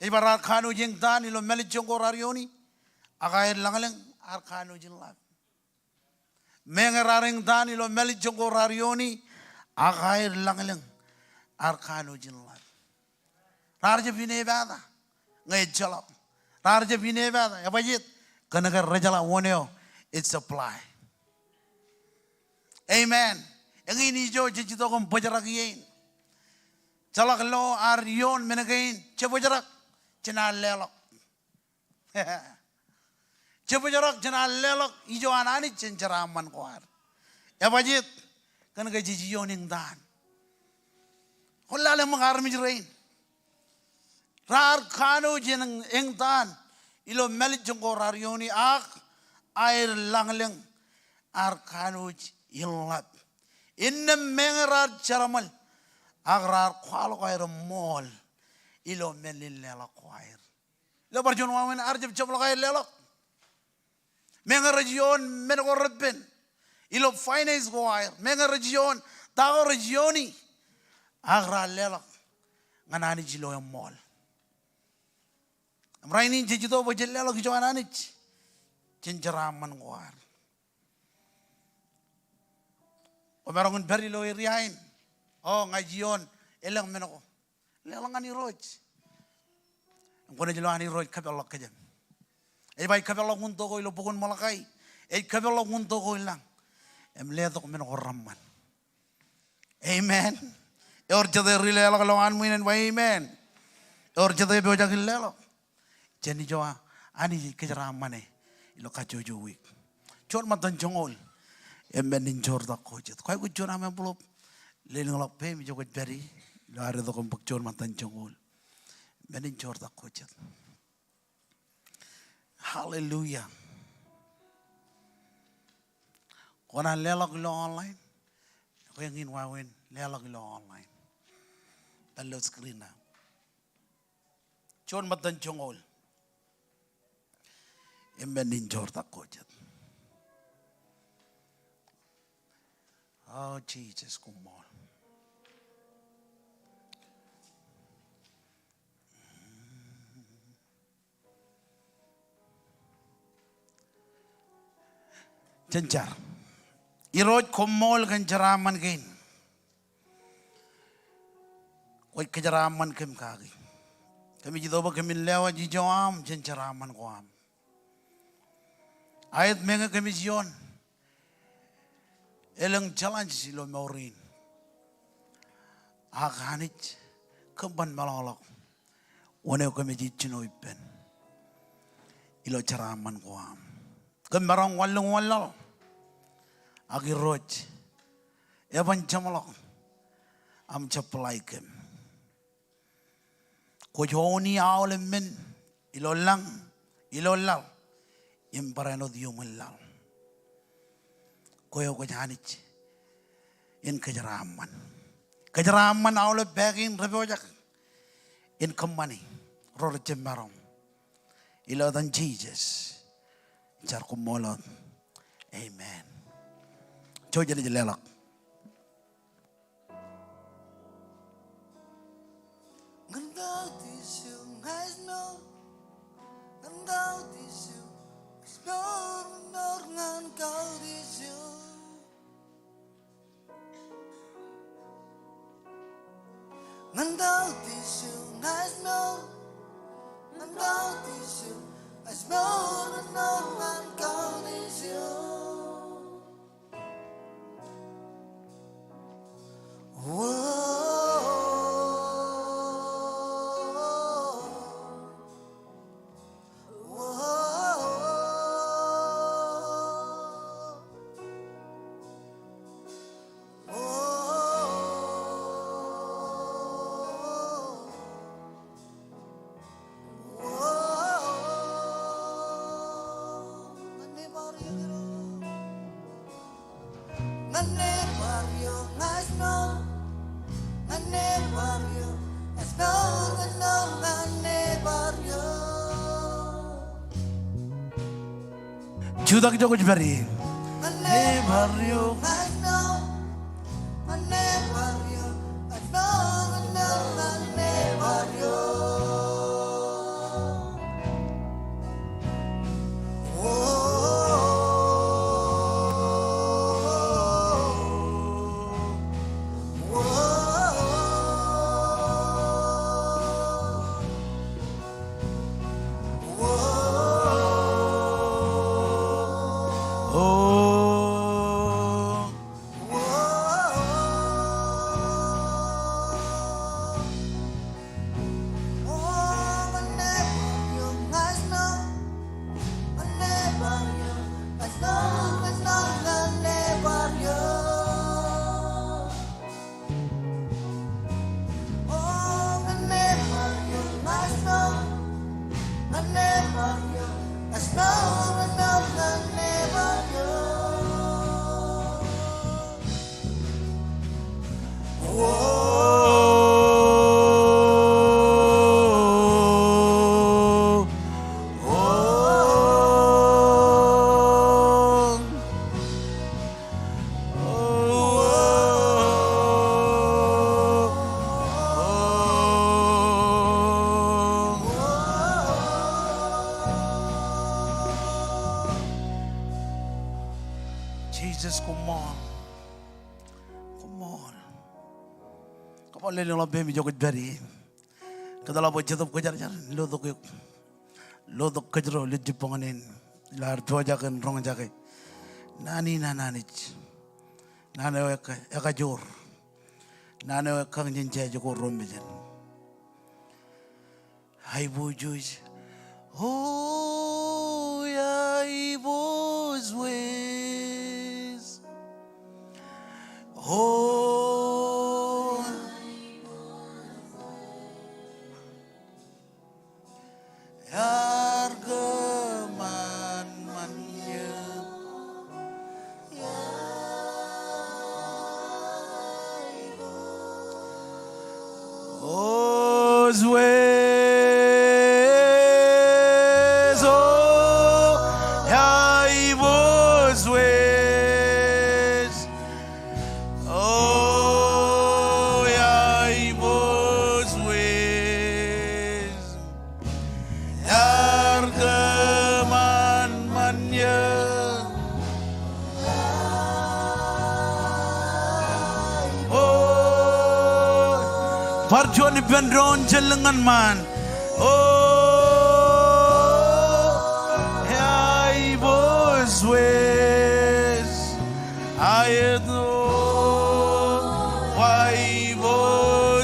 Ej ba raar kanooj eñtaan ilo mālejjoñ ko raar iooni, ak aer lañlōñ ar kanooj in ḷap. Meñe raar eñtaan ilo mālejjoñ ko raar iooni, ak aer lañlōñ ar kanooj in ḷap. Raar jab inepata ñe ejjeḷọk. Raar jab inepata, ebajjeet, kōnke rejeḷā wōn eo ej supply. Amen. Eñin ijo jej itok im bōjrak ie in. Jeḷak lo ad ioon men kein, jebōjrak jān ad leḷọk. Jebōjrak jān ad leḷọk ijo an Anij jān jeraaṃṃan ko ad. Ebajjeet, kōnke jej ioon eñtaan. Kwōn lale ṃōk armej rein. Raar kanooj in eñtaan ilo mālejjoñ ko raar iooni, ak aer lañlōñ ar kanooj in ḷap. Innām meñe raar jeraṃōl, ak raar kwaḷọk aer eṃṃool ilo men in leḷọk ko aer. Ilo bar juon wāween, ar jab jeṃḷọk aer leḷọk. Meñe rej ioon men ko repen ilo finance ko aer, meñe rej ioon ta ko rej iooni, ak raar leḷọk ñan Anij ilo eṃṃool. Im rainin jej itok bwe jen leḷọk ijo an Anij jān jeraaṃṃan ko ad. Kwōmaroñ in pād ilo area in. O, ña ij ioon elōñ men ko. Leḷọk ñan Irooj. Im kwōnaaj lo an Irooj kapeḷḷọk kōjām. Ej ba ij kapeḷḷọk wūn to ko ilo bok in Malakai. Ej kapeḷḷọk wūn to ko ilañ. Im letok men ko reṃṃan. Amen. Ewōr jete ri leḷọk ilowaan ṃwiin en ba amen. Ewōr jete epojak in leḷọk jān ijo Anij ej kōjeraaṃṃane ilo kajjojo wiik. Juon ṃōttan joñoul im men in joortak ko jet. Kwaikuj juon aṃ envelope, lelōñḷọk peiṃ ijo kwōj pād ie ilo ad itok im bōk juon ṃōttan joñoul. Men in joortak ko jet. Hallelujah. Kwōnaaj leḷọk ilo online. Ekwe eñin wāween, leḷọk ilo online. Pād ilo screen eo. Juon ṃōttan joñoul im men in joortak ko jet. O Jisōs, koṃṃool. Jen jar. Irooj, koṃṃool kōn jeraaṃṃan kein. Kwōj kōjeraaṃṃan kōm kaki. Kōmij itok bwe kōmin lewōj ijo aṃ jān jeraaṃṃan ko aṃ. Aet, meñe kōmij ioon elōñ challenge ilo mour in, ak Anij, kōm ban meḷọkḷọk wōn eo kōmij jino ippān ilo jeraaṃṃan ko aṃ. Kōm maroñ wanlōñ wanlaḷ ak Irooj, eban jeṃḷọk aṃ supply kōm. Kwōj ooni aolep men ilo lañ, ilo laḷ, im barāinwōt iuṃwin laḷ. Kwe eo kwōj Anij in kōjeraaṃṃan. Kōjeraaṃṃan aolep bwe kein rej pojak in kōṃṃani ro rej jab maroñ. Ilo etan Jisōs, jar koṃṃool wōt. Amen. Jouj, jen leḷọk. Jutak ijo kwōj pād ie. Jisōs, koṃṃool. Koṃṃool. Kōṃṃool lelōñḷọk peiṃ ijo kwōj pād ie. Kōtḷọk bwe Jetōb Kwōjarjar en lotok eok, lotok kōjro ilo jibboñōn in, ilo ad pojak in roñjake naan in an Anij, naan eo ekajoor, naan eo ekkañjin jāje ko ro mejān. Aiboojoj. O aiboojoj. O iar kōṃanṃan eō. O Jisōs, o aiboojoj. O aiboojoj. Iar kōṃanṃan eō. O, bar juon ippān doon jān lōñ ñan ṃaan. O aiboojoj. Aet, o aiboojoj.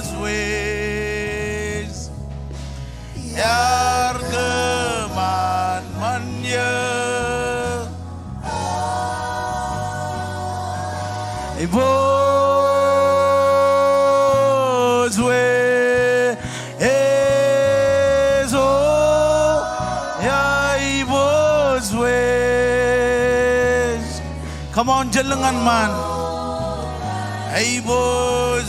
Aiboojoj, o aiboojoj. Come on, jen lōñ ñan ṃaan. Aiboojoj.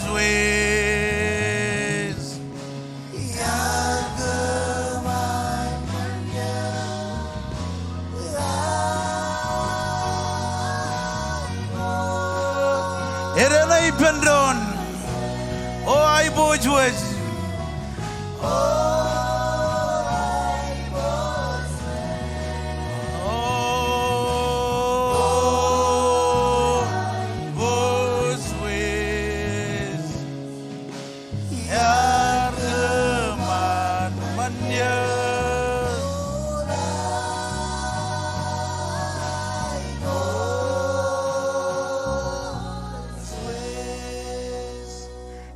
Edeṇe ippān doon. O aiboojoj. O aiboojoj. Ear kōṃanṃan eō.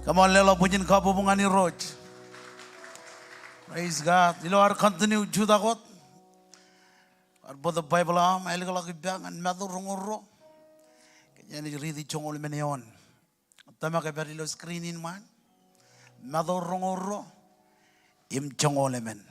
Come on, leḷọk bwijin kabbokbok ñan Irooj. Praise God. Ilo ad continue jutak wōt, ad bōktok Baibōḷ aṃ, ālikḷọk ippa ñan Matu roñoul ruo. Kōjeañ naaj riiti joñoul emān eoon. Tōmak epād ilo screen in ṃaan. Matu roñoul ruo im joñoul emān.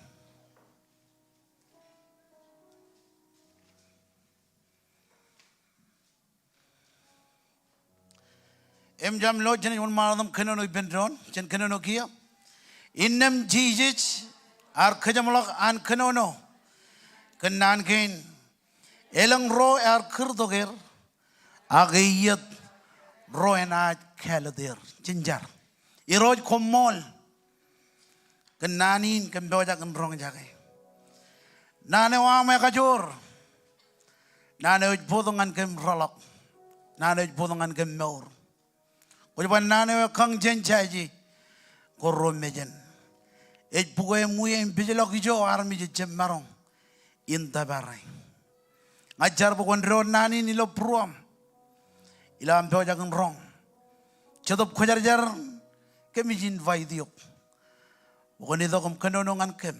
Im jab lo, jenaaj wōnṃaanḷọk im kōnono ippān doon, jen kōnono kiiō. Innām Jisōs ear kōjeṃḷọk an kōnono kōn naan kein. Elōñ ro ear kūrtok er, ak eiiet ro enaaj kāālōt er. Jen jar. Irooj, koṃṃool kōn naan in kōm pojak in roñjake. Naan eo aṃ ekajoor. Naan eo ej bōktok ñan kōm rōḷọk. Naan eo ej bōktok ñan kōm mour. Kwōj ba naan eo ekkañ jān jāje ko ruo mejān. Ej bukwe im wie im pejḷọk ijo armej ejjab maroñ in tōpare. Ña ij jar bwe kwōn doon naan in ilo būruōm. Ilo am pojak in roñ. Jetōb Kwōjarjar, kōmij invite eok bwe kwōn itok im kōnono ñan kōm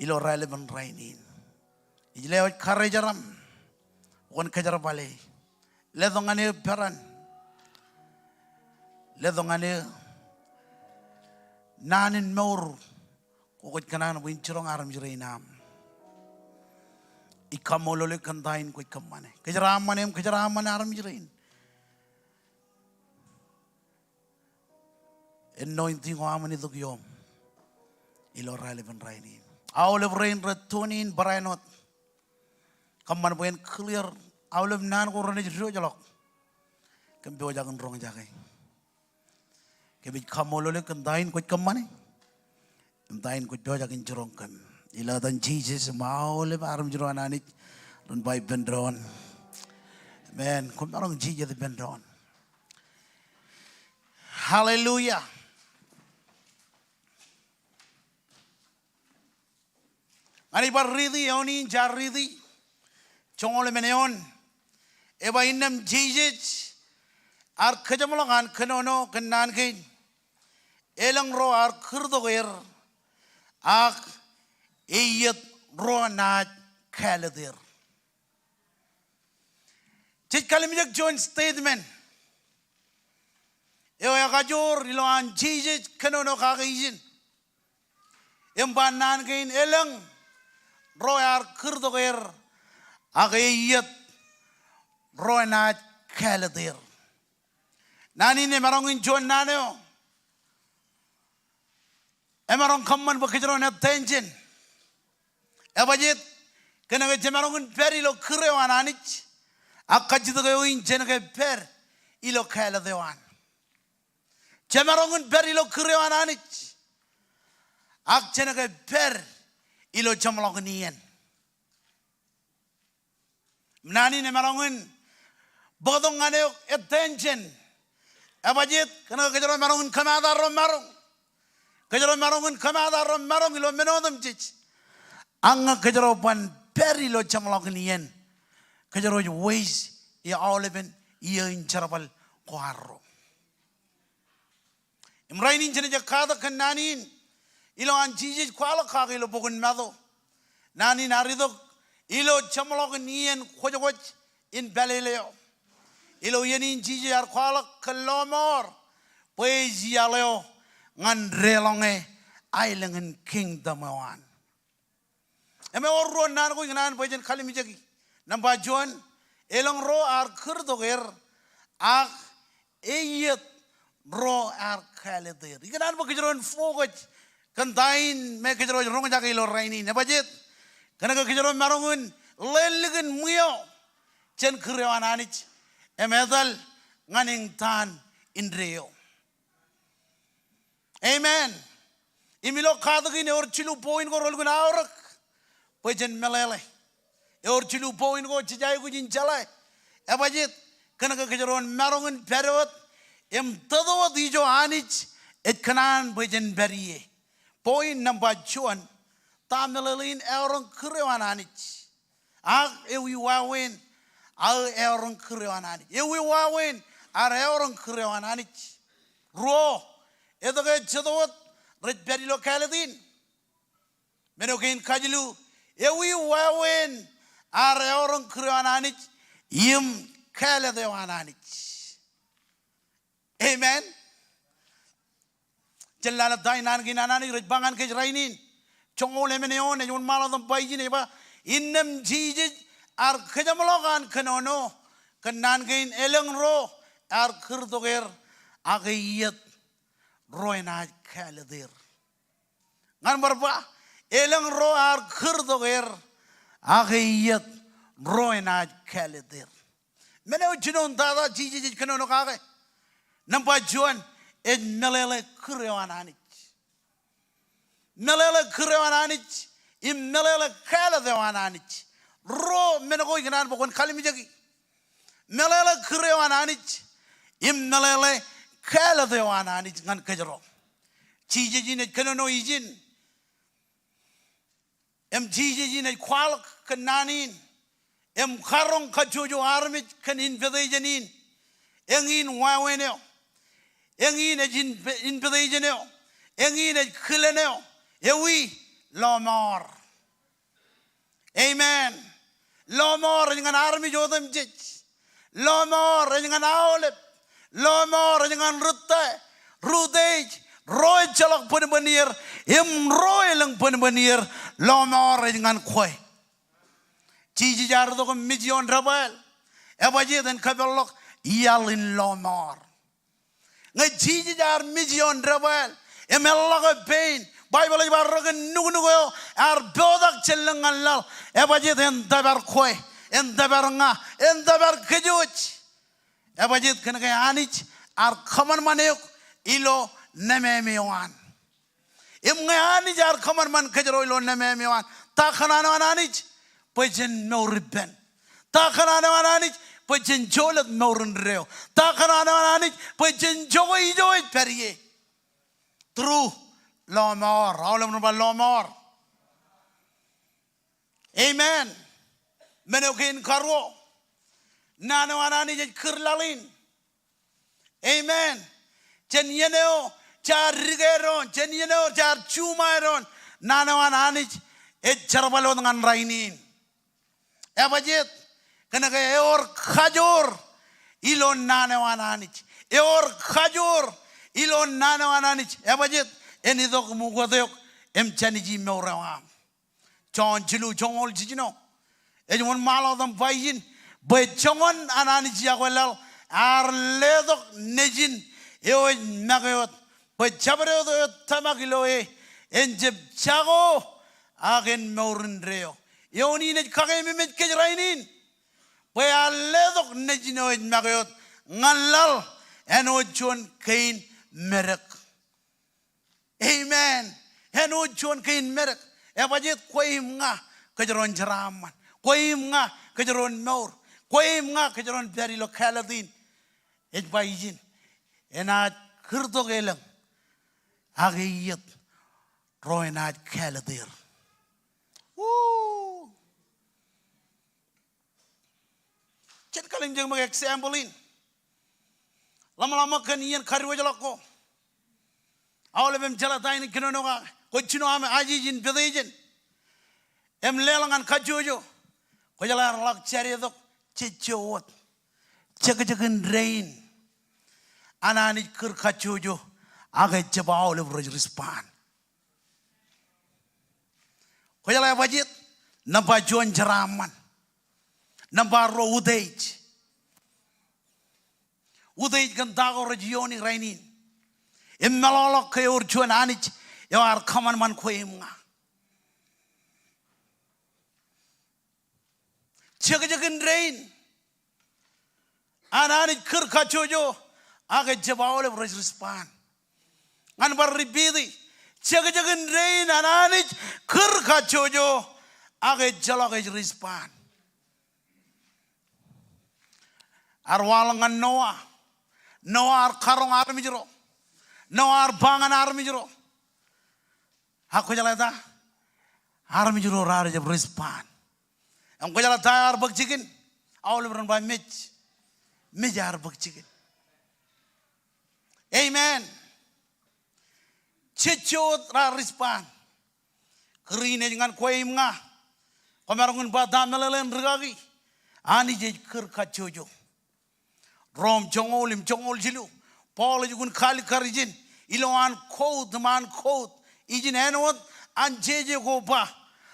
ilo raelepin rainin. Ij lewōj karijeraṃ bwe kwōn kōjerbale. Letok ñan eō peran. Letok ñan eō naan in mour ko kwōj kōṇaan bwe in jiroñ armej rein aṃ. Ij kaṃṃoolol eok kōn ta in kwōj kōṃṃane. Kōjeraaṃṃan eō im kōjeraaṃṃan armej rein. Anointing eo aṃ en itok ioṃ ilo raelepin rainin. Aolep rein rej tune in barāinwōt, kōṃṃan bwe en clear aolep naan ko renaaj diwōjḷọk. Kōm pojak in roñjake. Kōmij kaṃṃoolol eok kōn ta in kwōj kōṃṃane im ta in kwōj pojak in jiroñ kōm. Ilo etan Jisōs im aolep armej ro an Anij ren ba ippān doon, amen. Koṃ maroñ jijet ippān doon. Hallelujah. Ña ij bar riiti eoon in jaar riiti, joñoul emān eoon. Ej ba, innām Jisōs ear kōjeṃḷọk an kōnono kōn naan kein. Elōñ ro ear kūrtok er, ak eiiet ro naaj kāālōt er. Jej kallimjek juon statement eo ekajoor ilo an Jisōs kōnono kake ijin. Im ba naan kein, elōñ ro ear kūrtok er, ak eiiet ro enaaj kāālōt er. Naan in emaroñ in juon naan eo emaroñ kōṃṃan bwe kōjro en attention. Ebajjeet? Kōnke jemaroñ in pād ilo kūr eo an Anij, ak kajjitōk eo in jenke pād ilo kāālōt eo an. Jemaroñ in pād ilo kūr eo an Anij, ak jenke pād ilo jeṃḷọkin iien. Naan in emaroñ in bōktok ñan eok attention. Ebajjeet? Kōnke kōjro maroñ in kōmaata ro maroñ. Kōjro maroñ in kōmaata ro maroñ ilo men otemjej. Ak ñe kōjro ban pād ilo jeṃḷọkin iien, kōjro ej waste e aolepen iiō in jerbal ko arro. Im rainin jenaaj katak kōn naan in ilo an Jisōs kwaḷọk kake ilo bok in Matu. Naan in ear itok ilo jeṃḷọkin iien kwōjkwōj in pālele eo. Ilo iien in Jisōs ear kwaḷọk kōn lọmọọr bwe ej iaḷ eo ñan deḷọñe aelōñ in kingdom eo an. Im ewōr ruo naan ko ikōṇaan bwe jen kalimjeki. Nōṃba juon, elōñ ro ear kūrtok er, ak eiiet ro ear kāālōt er. Ikōṇaan bwe kōjro en focus kōn ta in me kōjro ej roñjake ilo rainin. Ebajjeet? Kōnke kōjro maroñ in lale likin ṃwiio jān kūr eo an Anij im etal ñan eñtaan indeeo. Amen. Im ilo katak in ewōr jilu point ko relukkuun aorōk bwe jen meḷeḷe. Ewōr jilu point ko jej aikuj in jeḷā. Ebajjeet? Kōnke kōjro en maroñ in pād wōt im tōt wōt ijo Anij ej kōṇaan bwe jen pād ie. Point nōṃba juon, ta meḷeḷein eọroñ kūr eo an Anij? Ak ewi wāween aō eọroñ kūr eo an Anij? Ewi wāween ad eọroñ kūr eo an Anij? Ruo, etke jet wōt rej pād ilo kāālōt in? Men eo kein kajilu, ewi wāween ad eọroñ kūr eo an Anij im kāālōt eo an Anij? Amen. Jen lale ta in naan kein an Anij rej ba ñan kōj rainin. Joñoul emān eoon ej wōnṃaanḷọk ḷọk bajjek in ej ba, innām Jisōs ear kōjeṃḷọk an kōnono kōn naan kein, elōñ ro ear kūrtok er, ak eiiet ro enaaj kāālōt er. Ñan bar ba, elōñ ro ear kūrtok er, ak eiiet ro enaaj kāālōt er. Men eo jinoin tata Jisōs ej kōnono kake? Nōṃba juon, ej meḷeḷe kūr eo an Anij. Meḷeḷe kūr eo an Anij im meḷeḷe kāālōt eo an Anij. Ruo men ko ikōṇaan bwe kwōn kalimjeki. Meḷeḷe kūr eo an Anij im meḷeḷe kāālōt eo an Anij ñan kōjro. Jisōs in ej kōnono ijin. Im Jisōs in ej kwaḷọk kōn naan in im karoñ kajjojo armej kōn invitation in. Eñin wāween eo. Eñin ej inv-, invitation eo. Eñin ej kilen eo. Ewi? Lọmọọr. Amen. Lọmọọr ej ñan armej otemjej. Lọmọọr ej ñan aolep. Lọmọọr ej ñan rūtto, rūtto ej, ro ejjeḷọk bōnbōn er, im ro elōñ bōnbōn er. Lọmọọr ej ñan kwe. Jisōs ear itok im mej ioon debwāāl. Ebajjeet? En kōpeḷḷọk iaḷ in lọmọọr. Ñe Jisōs ear mej ioon debwāāl im eḷḷọk pein, Baibōḷ ej ba rekōn nuknuk eo ear potak jān lōñ ñan laḷ. Ebajjeet? En tōpar kwe, en tōpar ña, en tōpar kōjwōj. Ebajjeet? Kōnke Anij ear kōṃanṃan eok ilo nemāmeoṃ eo an. Im ñe Anij ear kōṃanṃan kōjro ilo nemāmeoṃ eo an, ta kōṇaan eo an Anij? Bwe jen mour ippān. Ta kōṇaan eo an Anij? Bwe jen jolōt mour indeeo. Ta kōṇaan eo an Anij? Bwe jen jokwe ijo ej pād ie. Through lọmọọr. Aolep ren ba lọmọọr. Amen. Men eo kein karuo. Naan eo an Anij ej kūr laḷ in. Amen. Jān iien eo jaar dike doon, jān iien eo jaar juṃae doon, naan eo an Anij ej jerbal wōt ñan rainin. Ebajjeet? Kōnke ewōr kajoor ilo naan eo an Anij. Ewōr kajoor ilo naan eo an Anij. Ebajjeet? En itok im ukot eok im jāniji mour eo aṃ. Jon jilu joñoul jiljino ej wōnṃaanḷọk ḷọk im ba ijin, bwe joñan an Anij iọkwe laḷ, ear letok Nejin eo ej make wōt, bwe jabdewōt eo ej tōmak ilo e en jab jako, ak en mour indeeo. Eoon in ej kakeememej kōj rainin, bwe ear letok Nejin eo ej make wōt ñan laḷ, āinwōt juon kein medek. Amen. Āinwōt juon kein medek. Ebajjeet? Kwe im ña kōjro en jeraaṃṃan. Kwe im ña kōjro en mour. Kwe im ña kōjro en pād ilo kāālōt in. Ej ba ijin, enaaj kūrtok elōñ, ak eiiet ro enaaj kāālōt er. Woo! Jen kalimjek ṃōk example in. Ḷōmṇak ṃōk kōn iien kadiwōjḷọk ko. Aolep im jeḷā ta in kōnono kake. Kwōj jino aṃ ajeej invitation im leḷọk ñan kajjojo. Kwōjeḷā ear ḷak jade tok jejjo wōt. jekjekin dein an Anij kūr kajjojo ak ejjab aolep rej respond. Kwōjeḷā ebajjeet? Nōṃba juon jeraaṃṃan. Nōṃba ruo utiej. Utiej kōn ta ko rej iooni rainin im meḷọkḷọk ke ewōr juon Anij eo ear kōṃanṃan kwe im ña. Jekjekin dein an Anij kūr kajjojo ak ejjab aolep rej respond. Ñan bar repeat e. Jekjekin dein an Anij kūr kajjojo ak ejjeḷọk ej respond. Ear waḷọk ñan Noah. Noah ear karoñ armej ro. Noah ear ba ñan armej ro. Ak kwōjeḷā ta? Armej ro raar jab respond. Im kwōjeḷā ta ear bōk jikin? Aolep ren ba mej. Mej ear bōk jikin. Amen. Jejjo wōt raar respond. Kūr in ej ñan kwe im ña. Kwōmaroñ in ba ta meḷeḷein rikaki? Anij ej kūr kajjojo. Rom joñoul im joñoul jilu, Paul ej jukun kalikkar ijin ilowaan quote im an quote ijin āinwōt an jeje ko ba,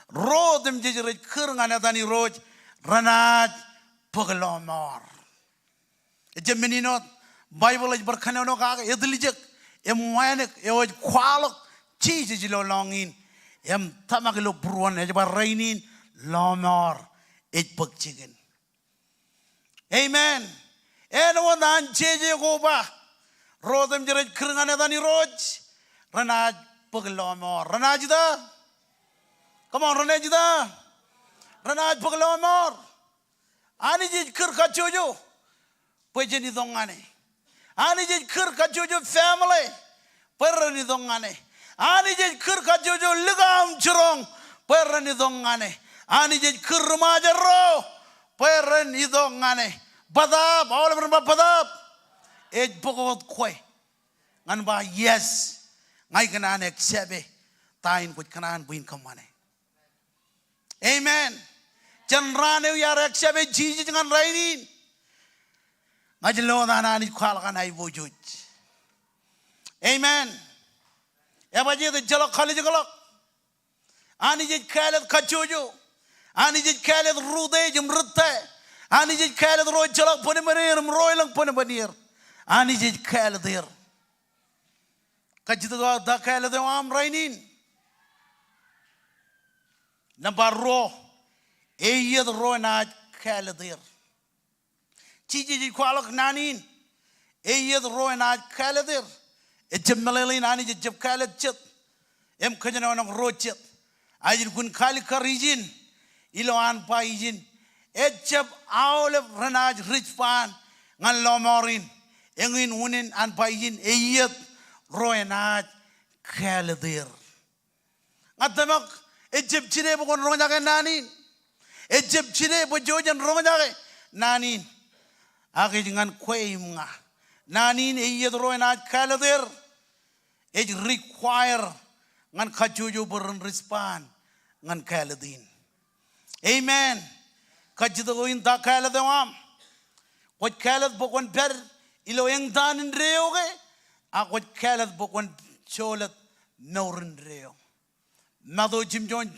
ro otemjej rej kūr ñan etan Irooj renaaj bōk lọmọọr. Ejjab men in wōt Baibōḷ ej bar kōnono kake, etiljek im wānōk eo ej kwaḷọk Jisōs ilo lọñiin im tōmak ilo būruon ej ba rainin lọmọọr ej bōk jikin. Amen. Āinwōt an jeje ko ba, ro otemjej rej kūr ñan etan Irooj renaaj bōk lọmọọr. Renaaj ita? Come on, renaaj ita? Renaaj bōk lọmọọr. Anij ej kūr kajjojo bwe jen itok ñan e. Anij ej kūr kajjojo family bwe ren itok ñan e. Anij ej kūr kajjojo likao im jiroñ bwe ren itok ñan e. Anij ej kūr ri Ṃajeḷ ro bwe ren itok ñan e. Bōtaab, aolep ren ba bōtaab. Ej bōk wōt kwe ñan ba yes, ña ikōṇaan accept e ta in kwōj kōṇaan bwe in kōṃṃane. Amen. Jān raan eo iar accept e Jisōs ñan rainin, ña ij lo wōt an Anij kwaḷọk an aiboojoj. Amen. Ebajjeet? Ejjeḷọk kalijekḷọk. Anij ej kāālōt kajjojo. Anij ej kāālōt rūtteej im rūtte. Anij ej kāālōt ro ejjeḷọk bōnbōn er im ro elōñ bōnbōn er. Anij ej kāālōt er. Kajjitōk eo aō, ta kāālōt eo aṃ rainin? Nōṃba ruo, eiiet ro enaaj kāālōt er. Jisōs ej kwaḷọk naan in, eiiet ro enaaj kāālōt er. Ejjab meḷeḷein Anij ejjab kāālōt jet im kōjenolọk ro jet. A ij lukkuun kalikkar ijin ilo an ba ijin, ejjab aolep renaaj respond ñan lọmọọr in. Eñin unin an ba ijin eiiet ro enaaj kāālōt er. Ña tōmak ejjab jide bwe kwōn roñjake naan in. Ejjab jide bwe jojen roñjake naan in. Ak ej ñan kwe im ña. Naan in eiiet ro enaaj kāālōt er ej require ñan kajjojo bwe ren respond ñan kāālōt in. Amen. Kajjitōk eo in, ta kāālōt eo aṃ? Kwōj kāālōt bwe kwōn pād ilo eñtaan indeeo ke? Ak kwōj kāālōt bwe kwōn jolōt mour indeeo? Matu jimjuon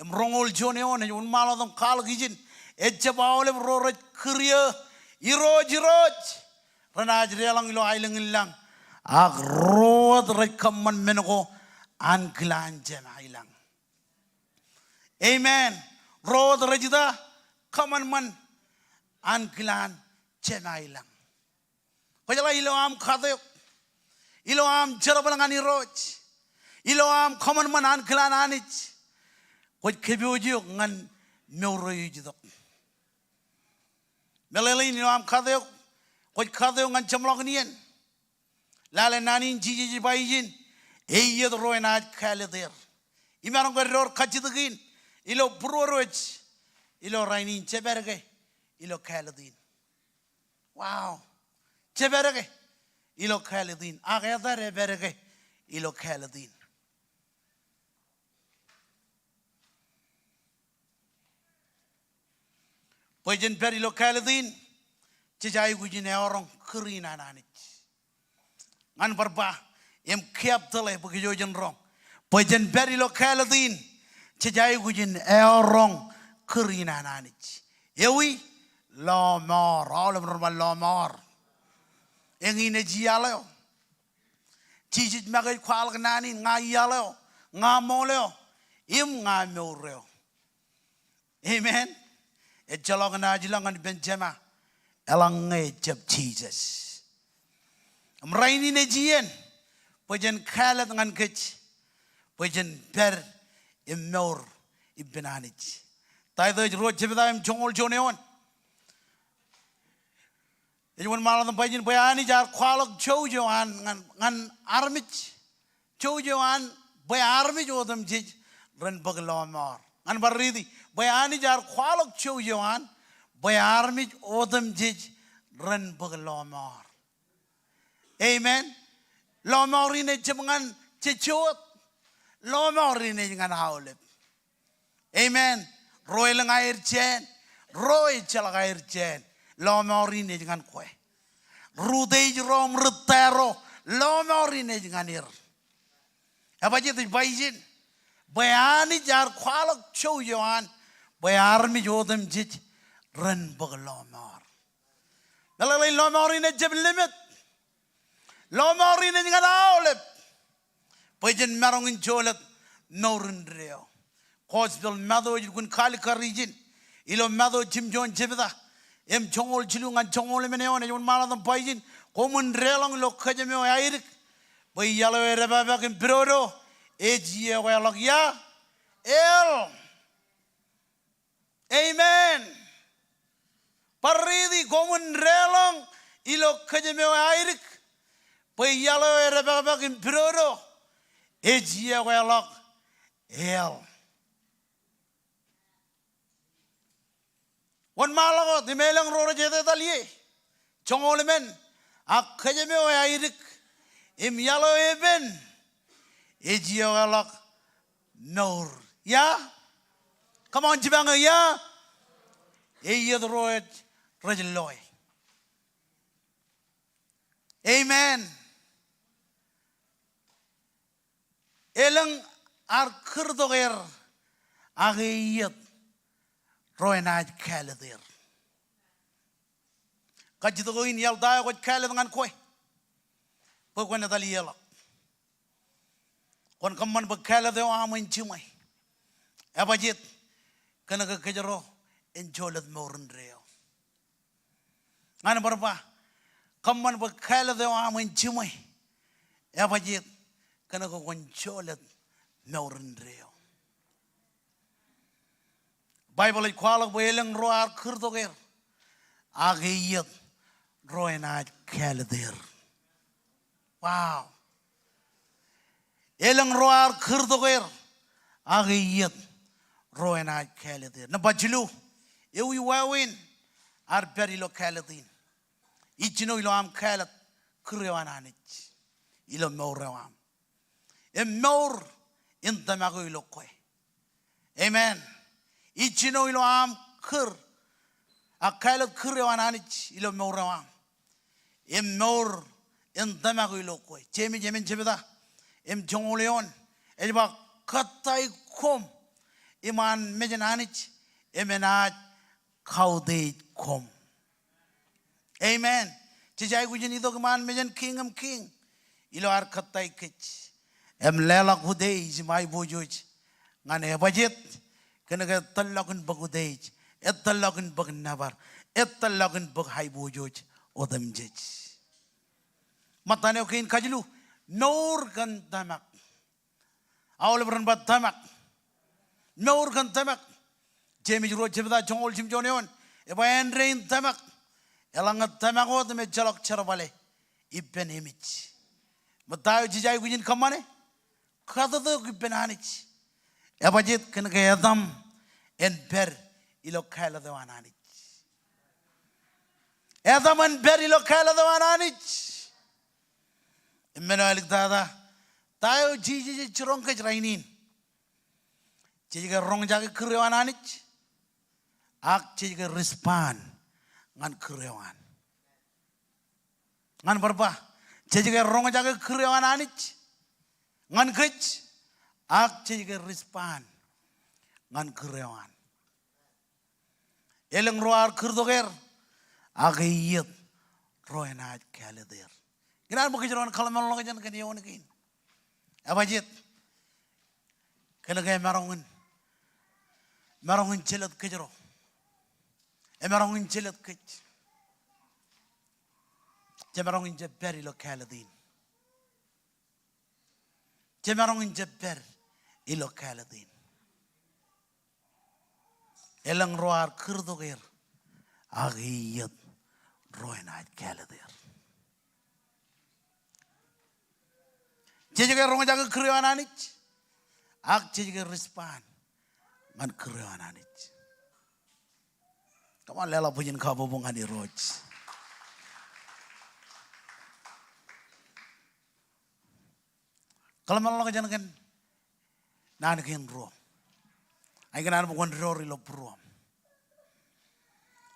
im roñoul juon eoon ej wōnṃaanḷọk im kwaḷọk ijin, ejjab aolep ro rej kūr eō Irooj, Irooj, renaaj deḷọñ ilo aelōñ in lañ, ak ro wōt rej kōṃṃan men ko ankilaan Jema ilañ. Amen. Ro wōt rej ita? Kōṃanṃan ankilaan Jema ilañ. Kwōjeḷā ilo aṃ kate eok, ilo aṃ jerbal ñan Irooj, ilo aṃ kōṃanṃan ankilaan Anij, kwōj kōpooje eok ñan mour eo ej itok. Meḷeḷein ilo aṃ kate eok, kwōj kate eok ñan jeṃḷọkin iien. Lale naan in Jisōs ej ba ijin, eiiet ro enaaj kāālōt er. Imaroñ ke door kajjitōk in ilo būruod wōj ilo rainin, jepād ke ilo kāālōt in? Wow. Jepād ke ilo kāālōt in? Ak etal epād ke ilo kāālōt in? Bwe jen pād ilo kāālōt in, jej aikuj in eọroñ kūr in an Anij. Ñan bar ba im kiab tōḷe bwe kōj jen roñ bwe jen pād ilo kāālōt in, jej aikuj in eọroñ kūr in an Anij. Ewi? Lọmọọr. Aolep ren ba lọmọọr. Eñin ej iaḷ eo. Jisōs make ej kwaḷọk naan in, ña iaḷ eo, ña ṃool eo, im ña mour eo. Amen. Ejjeḷọk naaj ilọk ñan ippān Jema eḷaññe ejjab Jisōs. Im rainin ej iien bwe jen kāālōt ñan kōj bwe jen pād im mour ippān Anij. Taitōs ruo jebta im joñoul juon eoon. Ej wōnṃaanḷọk im ba ijin bwe Anij ear kwaḷọk jouj eo an ñan, ñan armej. Jouj eo an bwe armej otemjej ren bōk lọmọọr. Ñan bar riiti, bwe Anij ear kwaḷọk jouj eo an bwe armej otemjej ren bōk lọmọọr. Amen. Lọmọọr in ejjab ñan jejjo wōt. Lọmọọr in ej ñan aolep. Amen. Ro elōñ aer jāān, ro ejjeḷọk aer jāān, lọmọọr in ej ñan kwe. Ri-utiej ro im ri-tata ro, lọmọọr in ej ñan er. Ebajjeet? Ej ba ijin bwe Anij ear kwaḷọk jouj eo an bwe armej otemjej ren bōk lọmọọr. Meḷeḷein, lọmọọr in ejjab limit. Lọmọọr in ej ñan aolep bwe jen maroñ in jolōt mour indeeo. Gospel Matu ej lukkuun kalikkar ijin ilo Matu jimjuon jebta im joñoul jilu ñan joñoul emān eoon. Ej wōnṃaanḷọk im ba ijin, koṃwin deḷọñ ilo kōjām eo aidik bwe iaḷ eo edepepeak im pidodo ej iiō ekweḷọk ia? Hell. Amen. Bar riiti, koṃwin deḷọñ ilo kōjām eo aidik bwe iaḷ eo edepepeak im pidodo ej iiō ekweḷọk hell. Wōnṃaanḷọk wōt, im elōñ ro rej etetal ie. Joñoul emān, ak kōjām eo aidik im iaḷ eo epen ej iiō ekweḷọk mour. Ia? Come on, jipañ eō, ia? Eiiet ro rej, rej loe. Amen. Elōñ ar kūrtok er, ak eiiet ro enaaj kāālōt er. Kajjitōk eo in, iaḷ ta eo kwōj kāālōt ñan kwe bwe kwōn etal ieḷọk? Kwōn kōṃṃan bwe kāālōt eo aṃ en jiṃwe. Ebajjeet? Kōnke kōjro en jolōt mour indeeo. Ñan bar ba, kōṃṃan bwe kāālōt eo aṃ en jiṃwe. Ebajjeet? Kōnke kwōn jolōt mour indeeo. Baibōḷ ej kwaḷọk bwe elōñ ro ear kūrtok er, ak eiiet ro enaaj kāālōt er. Wow. Elōñ ro ear kūrtok er, ak eiiet ro enaaj kāālōt er. Nōṃba jilu, ewi wāween ad pād ilo kāālōt in? Ijjino ilo aṃ kāālōt kūr eo an Anij ilo mour eo aṃ. Im mour in tōmak eō ilo kwe. Amen. Ijjino ilo aṃ kūr, ak kāālōt kūr eo an Anij ilo mour eo aṃ. Im mour in tōmak eō ilo kwe. Jemes emān jebta im joñoul eoon ej ba, kōttāik koṃ iṃaan mejān Anij im enaaj kautiej koṃ. Amen. Jej aikuj in itok iṃaan mejān Kiiñ in kiiñ ilo ad kōttāik kōj im leḷọk utiej im aiboojoj ñan e. Ebajjeet? Kōnke etōllọk in bōk utiej, etōllọk in bōk nōbar, etōllọk in bōk aiboojoj otemjej. Ṃōttan eo kein kajilu, mour kōn tōmak. Aolep ren ba tōmak. Mour kōn tōmak. Jemes ruo jebta joñoul jimjuon eoon ej ba, āindein tōmak, eḷaññe tōmak wōt im ejjeḷọk jerbale ippān emej, ṃōtta eo jej aikuj in kōṃṃane? Kōtōtok ippān Anij. Ebajjeet? Kōnke etaṃ en pād ilo kāālōt eo an Anij. Etaṃ en pād ilo kāālōt eo an Anij. Im men eo āliktata, ta eo Jisōs ej jiroñ kōj rainin? Jej ke roñjake kūr eo an Anij, ak jej ke respond ñan kūr eo an? ñan bar ba, jej ke roñjake kūr eo an Anij ñan kōj, ak jej ke respond ñan kūr eo an. Elōñ ro ar kūrtok er, ak eiiet ro enaaj kāālōt er. Ikōṇaan bwe kōjro en kōḷmānḷọkjeṇ kōn eoon kein. Ebajjeet, kōnke emaroñ in, maroñ in jelōt kōjro. Emaroñ in jelōt kōj. Jemaroñ in jab pād ilo kāālōt in. Jemaroñ in jab pād ilo kāālōt in. Elōñ ro ar kūrtok er, ak eiiet ro enaaj kāālōt er. Jej ke roñjake kūr eo an Anij, ak jej ke respond ñan kūr eo an Anij. Come on, leḷọk bwijin kabbokbok ñan Irooj. Kōḷmānḷọkjeṇ kōn naan kein ruo. Ak ikōṇaan bwe kwōn door ilo būruōṃ.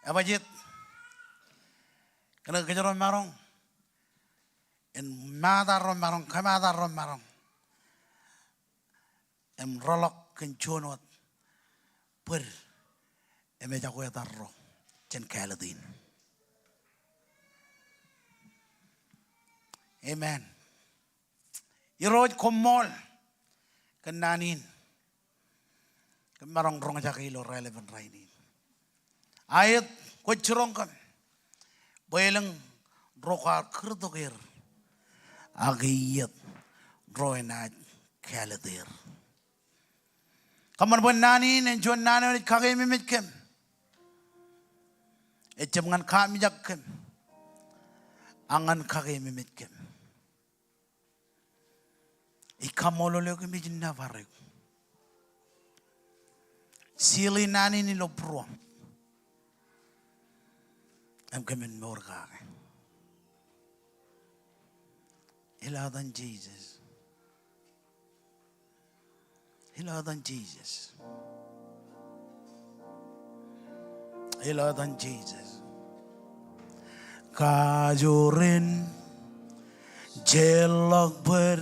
Ebajjeet, kōnke kōjro maroñ in ṃaata ro maroñ, kōmaata ro maroñ im rōḷọk kōn juon wōt bōd im ejako etal ro jān kāālōt in. Amen. Irooj, koṃṃool kōn naan in kōm maroñ roñjake ilo raelepin rainin. Aet, kwōj jiroñ kōm bwe elōñ ro kwaar kūrtok er, ak eiiet ro enaaj kāālōt er. Kōṃṃan bwe naan in en juon naan eo enaaj kakeememej kōm. Ejjab ñan kaamijak kōm, ak ñan kakeememej kōm. Ij kaṃṃoolol eok im ij nōbar eok. Seal e naan in ilo būruōṃ im kōmin mour kake. Ilo etan Jisōs. Ilo etan Jisōs. Ilo etan Jisōs. Kajoor in jeorḷọk bōd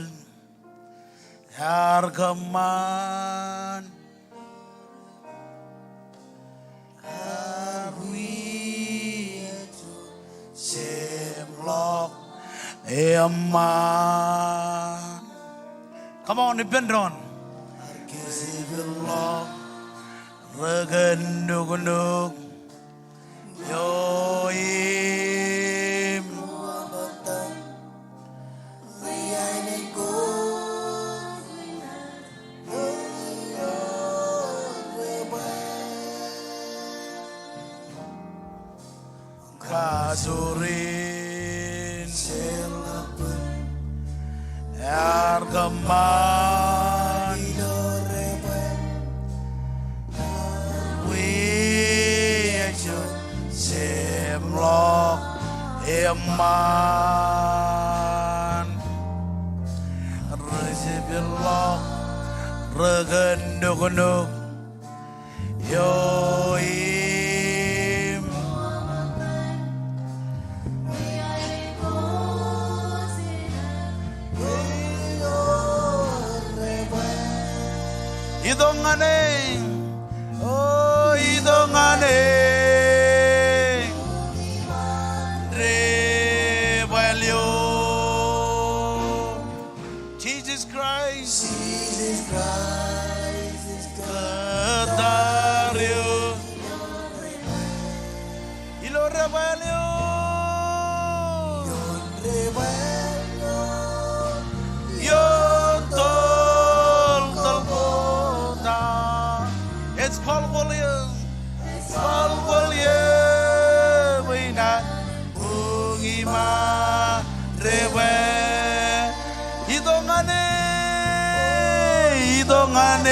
ear kōṃṃan. Ear wiaak jeorḷọk eṃṃan. Come on, ippān doon. Ear kōjepelḷọk ri kōn nuknuk eo im Kajoor in ear kōṃṃan. Wiaak jeorḷọk eṃṃan. Ri jepelḷọk ri kōn nuknuk eo im itok ñan e, o itok ñan e, debwāāl eo. Jesus Christ. Jesus Christ. Kōttar eo. Ilo debwāāl eo. Ioon tōl, tōl Golgotha. Ej kwaḷ kwaḷ eō. Kwaḷ kwaḷ eō bwe inaaj buñ iṃaan debwāāl. Itok ñan e, itok ñan e,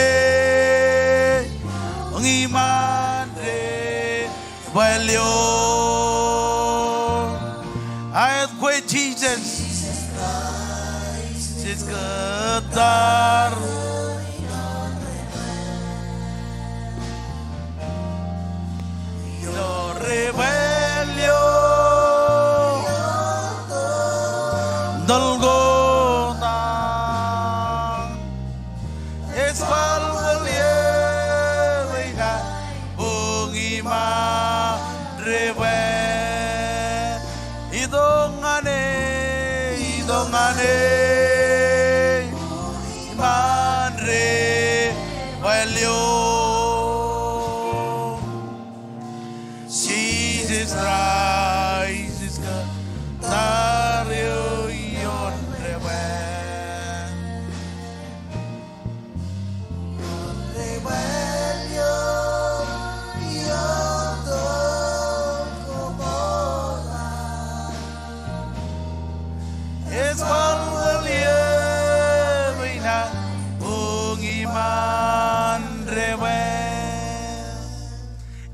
buñ iṃaan debwāāl eo. Aet kwe Jisōs. Jisōs kōttar. Ilo debwāāl eo. debwāāl. Itok ñan e, itok ñan e, iṃaan debwāāl eo. Jesus Christ is God, tar eo ioon debwāāl.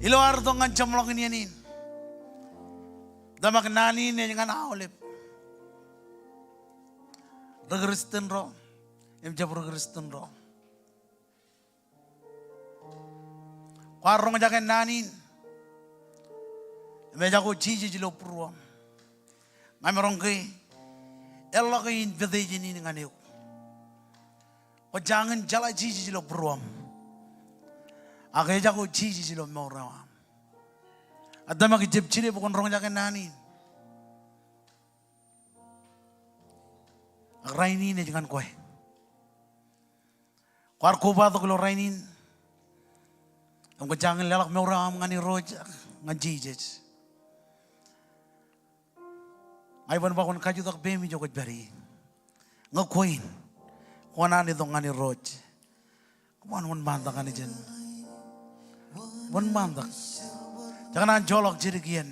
Ilo ad itok ñan jeṃḷọkin iien in, tōmak naan in ej ñan aolep ri-Kristian ro im jab ri-Kristian ro. Kwaar roñjake naan in im ejako Jisōs ilo būruōṃ. Ña maroñ ke eḷḷọk invitation in ñan eok. Kwō jañin jeḷā Jisōs ilo būruōṃ, ak ejako Jisōs ilo mour eo aṃ. Ak tōmak ijab jide bwe kwōn roñjake naan in. Ak rainin ej ñan kwe. Kwaar kobatok ilo rainin im kwō jañin leḷọk mour eo aṃ ñan Irooj ak ñan Jisōs. Ña iban ba kwōn kajutak peiṃ ijo kwōj pād ie. Ñe kwe in, kwō naan itok ñan Irooj, kōṃṃan wōnṃaantak ñan ijin. Wōnṃaantak. Jekōṇaan joḷọk jidik iien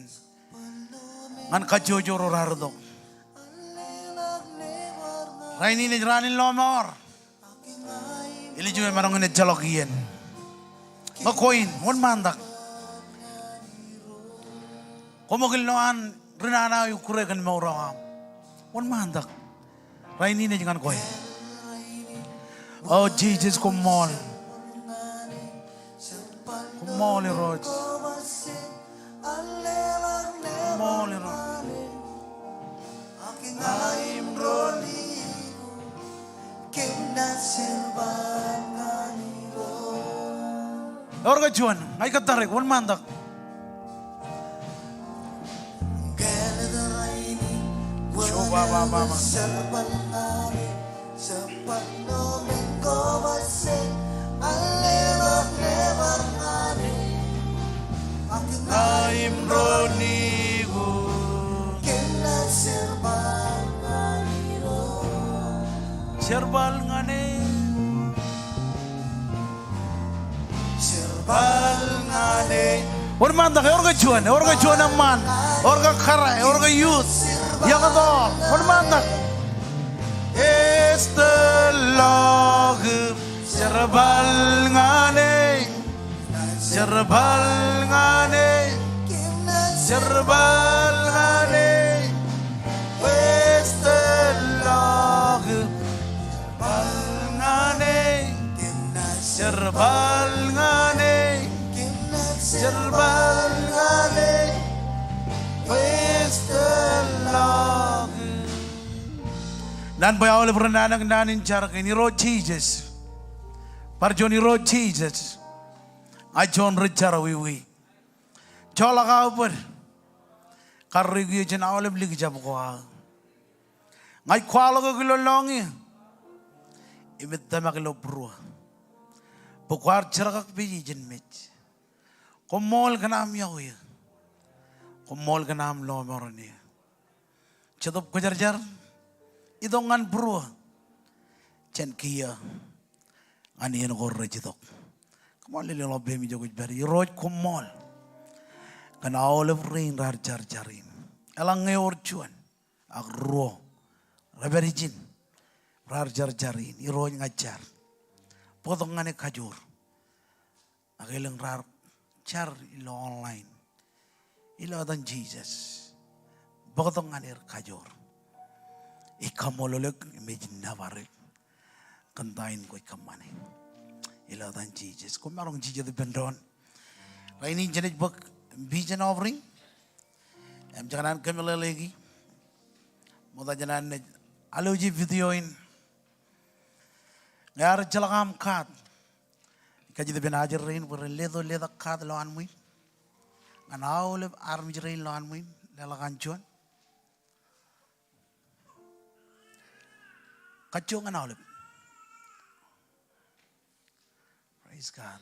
ñan kajjojo ro raar itok. Rainin ej raan in lọmọọr. Ilo ijo emaroñ in ejjeḷọk iien. Ñe kwe in, wōnṃaantak. Koṃ ṃōk in lo an ri nana eo ikkure kōn mour eo aṃ. Wōnṃaantak. Rainin ej ñan kwe. O Jisōs, koṃṃool. Koṃṃool Irooj. Koṃṃool Irooj. Ewōr ke juon, ña ikōttar eok, wōnṃaantak. Jerbal ñan e. Wōnṃaantak, ewōr ke juon, ewōr ke juon eṃṃaan, ewōr ke kōrā, ewōr ke youth, young adult, wōnṃaantak. Ej tōl ḷọk im jerbal ñan e. Jerbal ñan e, jerbal ñan e, ej tōl ḷọk. Jerbal ñan e, jerbal ñan e, jerbal ñan e, ej tōl ḷọk. Naan bwe aolep ren anōk naan in jar kein, Irooj Jisōs. Bar juon, Irooj Jisōs. Ña ij juon ri jerọwiwi. Joḷọk aō bōd. Karreoik eō jān aolep likjab ko aō. Ña ij kwaḷọk eok ilo lọñiō im ij tōmak ilo būruō bwe kwaar jerkakpeje ijin mej. Koṃṃool kōn aṃ iọkwe eō. Koṃṃool kōn aṃ lọmọọren eō. Jetōb Kwōjarjar, itok ñan būruō jān kiiō ñan iien ko rej itok. Koṃṃool, leḷọk peiṃ ijo kwōj pād ie. Irooj, koṃṃool kōn aolep rein raar jar jar in. Eḷaññe ewōr juon ak ruo rej pād ijin raar jar jar in, Irooj, ña ij jar bōktok ñan e kajoor. Ak elōñ raar jar ilo online ilo etan Jisōs, bōktok ñan er kajoor. Ij kaṃṃoolol eok im ij nōbar eok kōn ta in kwōj kōṃṃane ilo etan Jisōs. Koṃ maroñ jijet ippān doon. Rainin jenaaj bōk peace offering im jekōṇaan kōmeḷeḷeiki ṃokta jān an naaj alwōj video in. Ñe ear ejjeḷọk aṃ kaat, kajjitōk ippān ajri rein bwe ren letok letok kaat ilo anmwiin. ñan aolep armej rein ilowaan ṃwiin, leḷọk an juon. Kajjo ñan aolep. Praise God.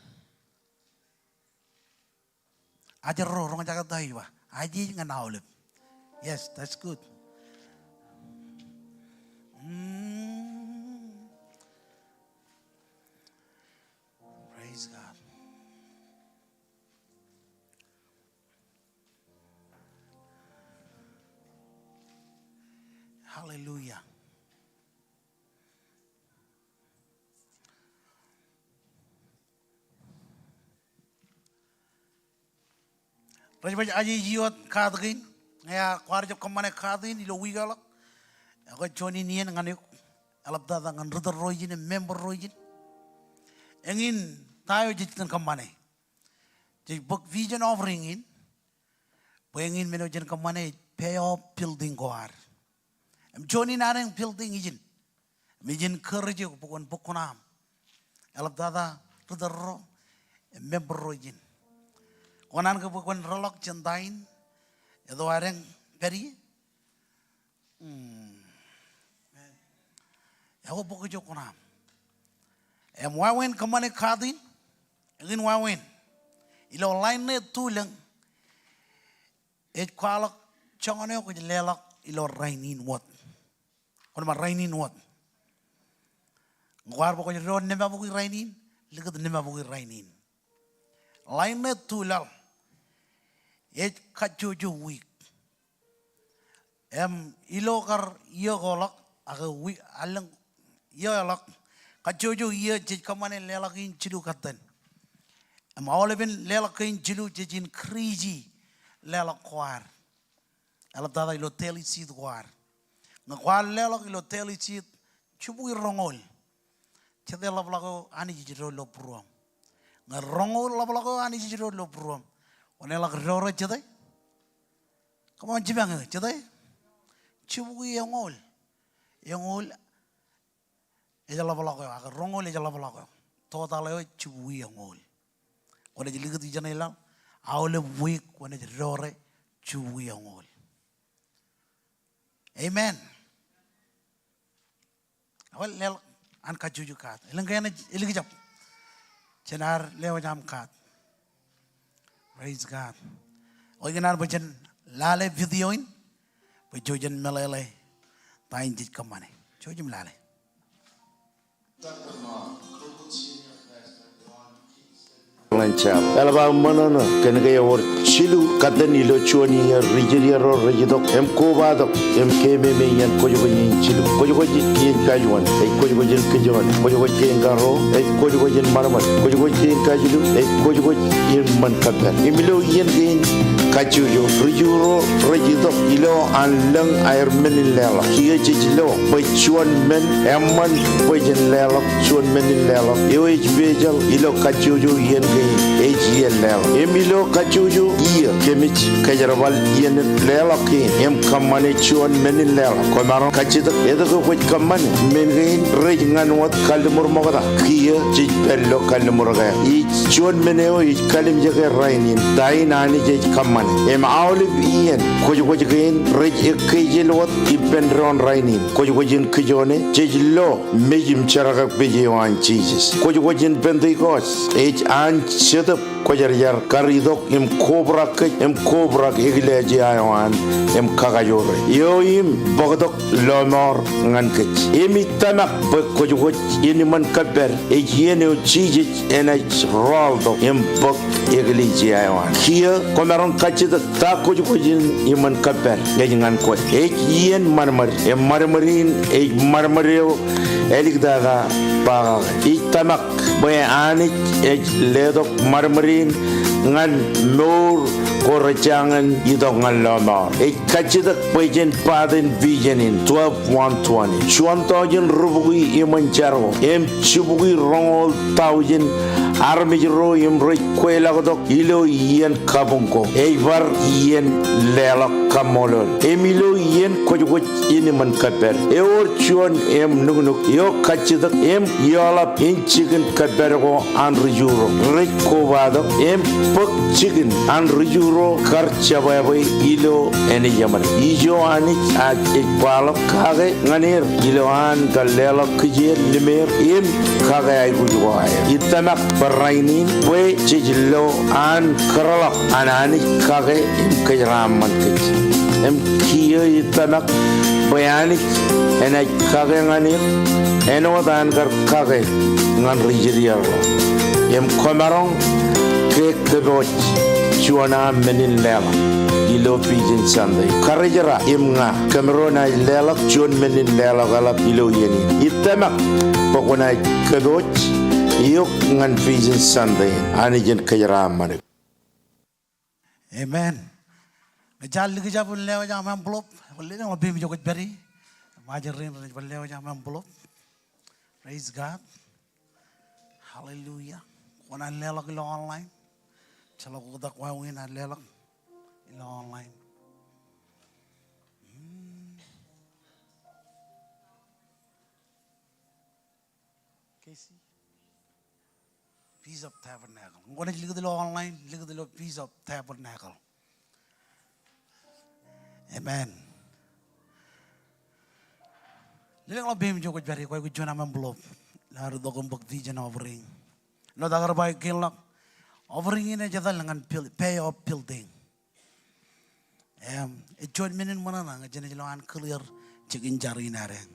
Ajri ro, roñjake ta ej ba. Ajri ñan aolep. Yes, that's good. Mm. Praise God. Hallelujah. Rej baj ajeje wōt kaat kein, ñe kwaar jab kōṃṃane kaat in ilo wiik eo ḷọk. Ekwe juon in iien ñan eok, eḷaptata ñan ri tōl ro ijin, member ro ijin. Eñin ta eo jej itōn kōṃṃane. Jej bōk vision offering in, bwe eñin men eo jen kōṃṃane ej pay off building ko ad. Im juon in adeañ building ijin. Im ijin encourage eok bwe kwōn bōk kuṇaaṃ. Eḷaptata ri tōl ro, im member ro ijin. Kwōn an ke bwe kwōn reḷọk jān ta in, etto adeañ pād ie. Hmm. Ekwe bōk ijo kuṇaaṃ. Im wāween kōṃṃane kaat in, eñin wāween. Ilo line ṇe tulōñ, ej kwaḷọk joñan eo kwōj leḷọk ilo rainin wōt. Kwōn ba rainin wōt. Ñe kwaar bwe kwōj do nemabukwi rainin, likūt nemabukwi rainin. Line ṇe tulaḷ, ej kajjojo wiik. Im ilo kar iiō ko ḷọk, ak wiik, allōñ iiō ḷọk, kajjojo iiō jej kōṃṃane leḷọk in jilu katten. Im aolepen leḷọk kein jilu jej increase leḷọk ko ad. Eḷaptata ilo daily seed ko ad. Ñe kwaar leḷọk ilo daily seed jibukwi roñoul, jete ḷapḷọk eo Anij ej do ilo būruōṃ. Ñe roñoul ḷapḷọk eo Anij ej do ilo būruōṃ, kwōn eḷak do ro jete? Come on, jipañ eō, jete? Jibukwi eñoul. Eñoul ej ḷapḷọk eo, ak roñoul ej ḷapḷọk eo. Total eo ej jibukwi eñoul. Kwōnaaj likūt ijeṇe laḷ, aolep wiik kwōnaaj dore jibukwi eñoul. Amen. Well, leḷọk an kajjojo kaat. Elōñ ke enaaj elikjab jān ad lewōj aṃ kaat. Praise God. Ikōṇaan bwe jen lale video in, bwe ijo jen meḷeḷe ta in jej kōṃṃane. Ijo jim lale. Ñan jab. Eḷap aō ṃōṇōṇō kōn ke ewōr jilu katten ilo juon iiō ri-jidier ro rej itok im kobatok im keememej iien kwōjkwōj in jilu. Kwōjkwōj in kajuon ej kwōjkwōj in kijoone. Kwōjkwōj kein karo ej kwōjkwōj in ṃadṃōd. Kwōjkwōj kein kajilu ej kwōjkwōj in ṃōn kōppād. Im ilo iien kein kajjojo, ri-Ju ro rej itok ilo an lōñ aer men in leḷọk. Kiiō jej lo bwe juon men eṃṃan bwe jen leḷọk juon men in leḷọk. Eo ej pejeḷ ilo kajjojo iien kein ej iien leḷọk. Im ilo kajjojo iiō kōmij kōjerbal iien leḷọk kein im kōṃṃane juon men in leḷọk. Kwōmaroñ kajjitōk etke kwōj kōṃṃane men kein rej ñan wōt kalliṃur ṃokta. Kiiō jej pād ilo kalliṃur ke. Ij juon men eo ij kallimjeke rainin, ta in Anij ej kōṃṃane. Im aolep iien kwōjkwōj kein rej ekkejel wōt ippān doon rainin. Kwōjkwōj in kijoone, jej lo mej im jerkakpeje eo an Jisōs. Kwōjkwōj in Pentekost ej an Jetōb Kwōjarjar kar itok im kobrak kōj im kobrak eklejia eo an im kakajoore eo im bōktok lọmọọr ñan kōj. Im ij tōmak bwe kwōjkwōj in iṃōn kōppād ej iien eo Jisōs enaaj rọọltok im bōk eklejia eo an. Kiiō kwōmaroñ kajjitōk ta kwōjkwōj in iṃōn kōppād ej ñan kwe. Ej iien ṃadṃōd, im ṃadṃōd in ej ṃadṃōd eo āliktata ba kake. Ij tōmak bwe Anij ej letok ṃadṃōd in ñan mour ko rejañin itok ñan lọmọọr. Ej kajjitōk bwe jen paten vision in twelve one twenty. Juon tọujin rubukwi iṃōn jar ko im jibukwi roñoul tọujin armej ro im rej kweilọktok ilo iien kabuñ ko. Ej bar iien leḷọk kaṃṃoolol. Im ilo iien kwōjkwōj in iṃōn kōppād. Ewōr juon im nuknuk eo kajjitōk im eḷap in jikin kōppād ko an ri Juro rej kobatok im bōk jikin an ri Juro kar jebwābwe ilo āne jeṃaden. Ijo Anij ej kwaḷọk kake ñan er ilo an kar leḷọk kijeer limeer im kake aikuj ko aer. Itōmak barāinwōt bwe jej lo an kōtḷọk an Anij kake im kōjeraaṃṃan kōj. Im kiiō itōmak bwe Anij enaaj kake ñan er āinwōt an kar kake ñan ri-Israel ro. Im kwōmaroñ ke kōpooj juon aṃ men in leḷọk ilo Vision Sunday. Karijerā im ña kōmro naaj leḷọk juon men in leḷọk eḷap ilo iien in. Itōmak bwe kwōnaaj kōpooj eok ñan Vision Sunday. Anij en kōjeraaṃṃan eok. Amen. Ñe jaar likjab im lewōj aṃ envelope, kwōn leḷọk ḷọk peiṃ ijo kwōj pād ie. Ṃajeḷ rein rej bar lewōj aṃ envelope. Praise God. Hallelujah. Kwōnaaj leḷọk ilo online. Ejjeḷọk oktak wāween aer leḷọk ilo online. Hmm. Casey? Feast of Tabernacle. Ñe kwōnaaj likūt ilo online, likūt ilo Feast of Tabernacle. Amen. Leḷọk ḷọk peiṃ ijo kwōj pād ie, kwōj aikuj juon aṃ envelope. Ilo ad itok im bōk vision offering. Āinwōt aō kar ba ekkejel ḷọk, offering in ej etal ñan buil-, pay off building. Im, ej juon men in ṃōṇōṇō ñe jenaaj lo an clear jikin jar in ad eñ.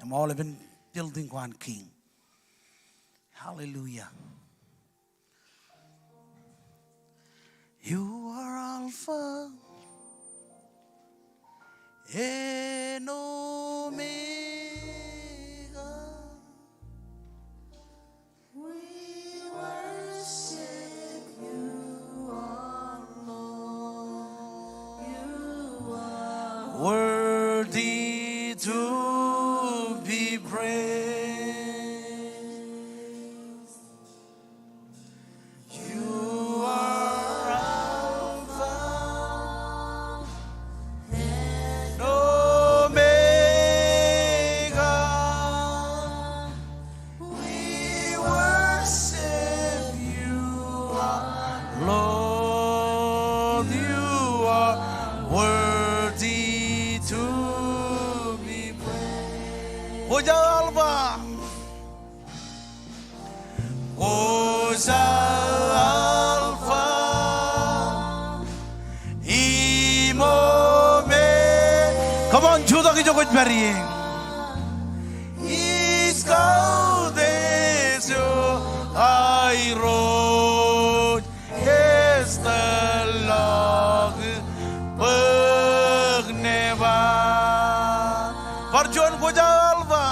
Im aolepen building ko an King. Hallelujah. You are Alpha and Omega. We worship you, our Lord. You are worthy to be praised. You are Alpha and Omega. We worship you, our Lord. You are worthy to be praised. Kwōj aō Alpha. Kwōj aō Alpha im Omega. Come on, jutak ijo kwōj pād ie. Ij kautiej eok Irooj, ej tōl ḷọk bōk nebar. Bar juon, kwōj aō Alpha.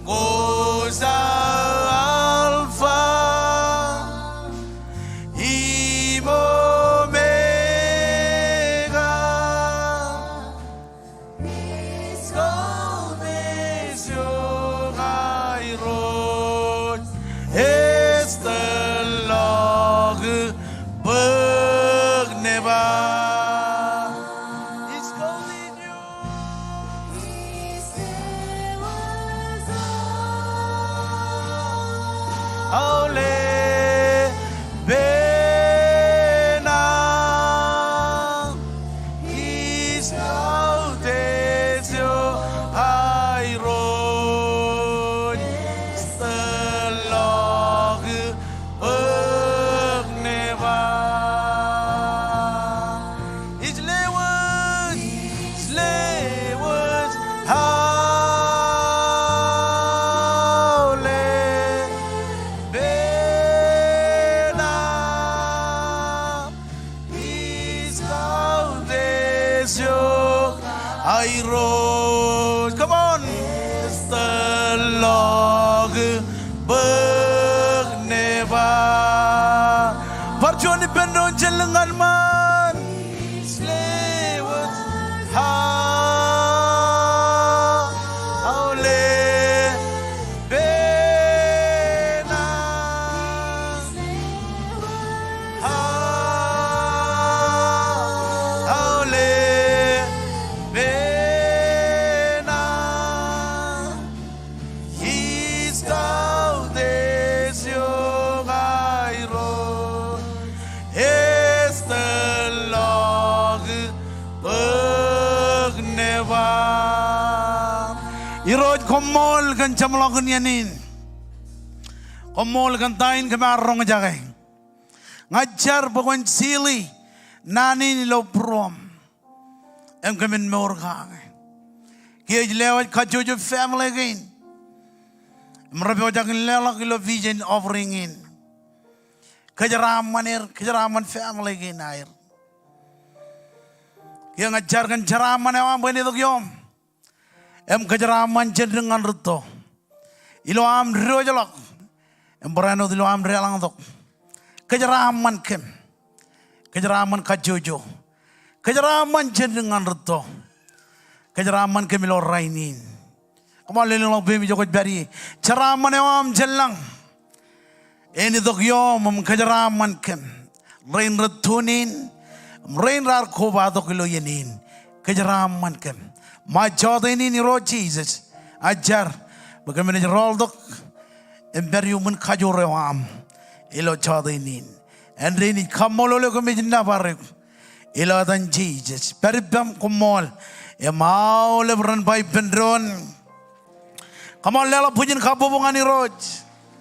Kwōj aō Alpha im Omega. Ij kautiej eok Irooj, ej tōl ḷọk bōk nebar. Ij kautiej eok. Aolep eṇ aṃ. Ij kautiej eok Irooj, ej tōl ḷọk bōk nebar. Ij lewōj, ij lewōj aolep eṇ aṃ. Ij kautiej eok Irooj. Come on. Ej tōl ḷọk bōk nebar. Bar juon ippān doon jān lik ñan ṃaan. Ij lewōj aolep eṇ aṃ. Aolep Irooj, koṃṃool kōn jeṃḷọkin iien in. Koṃṃool kōn ta in kōm ar roñjake. Ña ij jar bwe kwōn sili naan in ilo būruōm im kōmin mour kake. Kiiō ej lewōj kajjojo family kein im rej pojak in leḷọk ilo vision offering in. Kōjeraaṃṃan er, kōjeraaṃṃan family kein aer. Kiiō ña ij jar kōn jeraaṃṃan eo aṃ bwe en itok ioom im kōjeraaṃṃan jān dik ñan rūtto ilo aṃ diwōjḷọk im barāinwōt ilo aṃ deḷọñtok. Kōjeraaṃṃan kōm. Kōjeraaṃṃan kajjojo. Kōjeraaṃṃan jān dik ñan rūtto. Kōjeraaṃṃan kōm ilo rainin. Come on, lelōñḷọk peiṃ ijo kwōj pād ie. Jeraaṃṃan eo aṃ jān lañ en itok ioom im kōjeraaṃṃan kōm. Rein rej tune in im rein raar kobatok ilo iien in, kōjeraaṃṃan kōm. Ṃae jọteen in, Irooj Jisōs, ij jar bwe kōm naaj rọọltok im pād iuṃwin kajoor eo aṃ ilo jọteen in. Āindein ij kaṃṃoolol eok im ij nōbar eok ilo etan Jisōs. Pād ippaṃ, koṃṃool im aolep ren ba ippān doon. Come on, leḷọk bwijin kabbokbok ñan Irooj.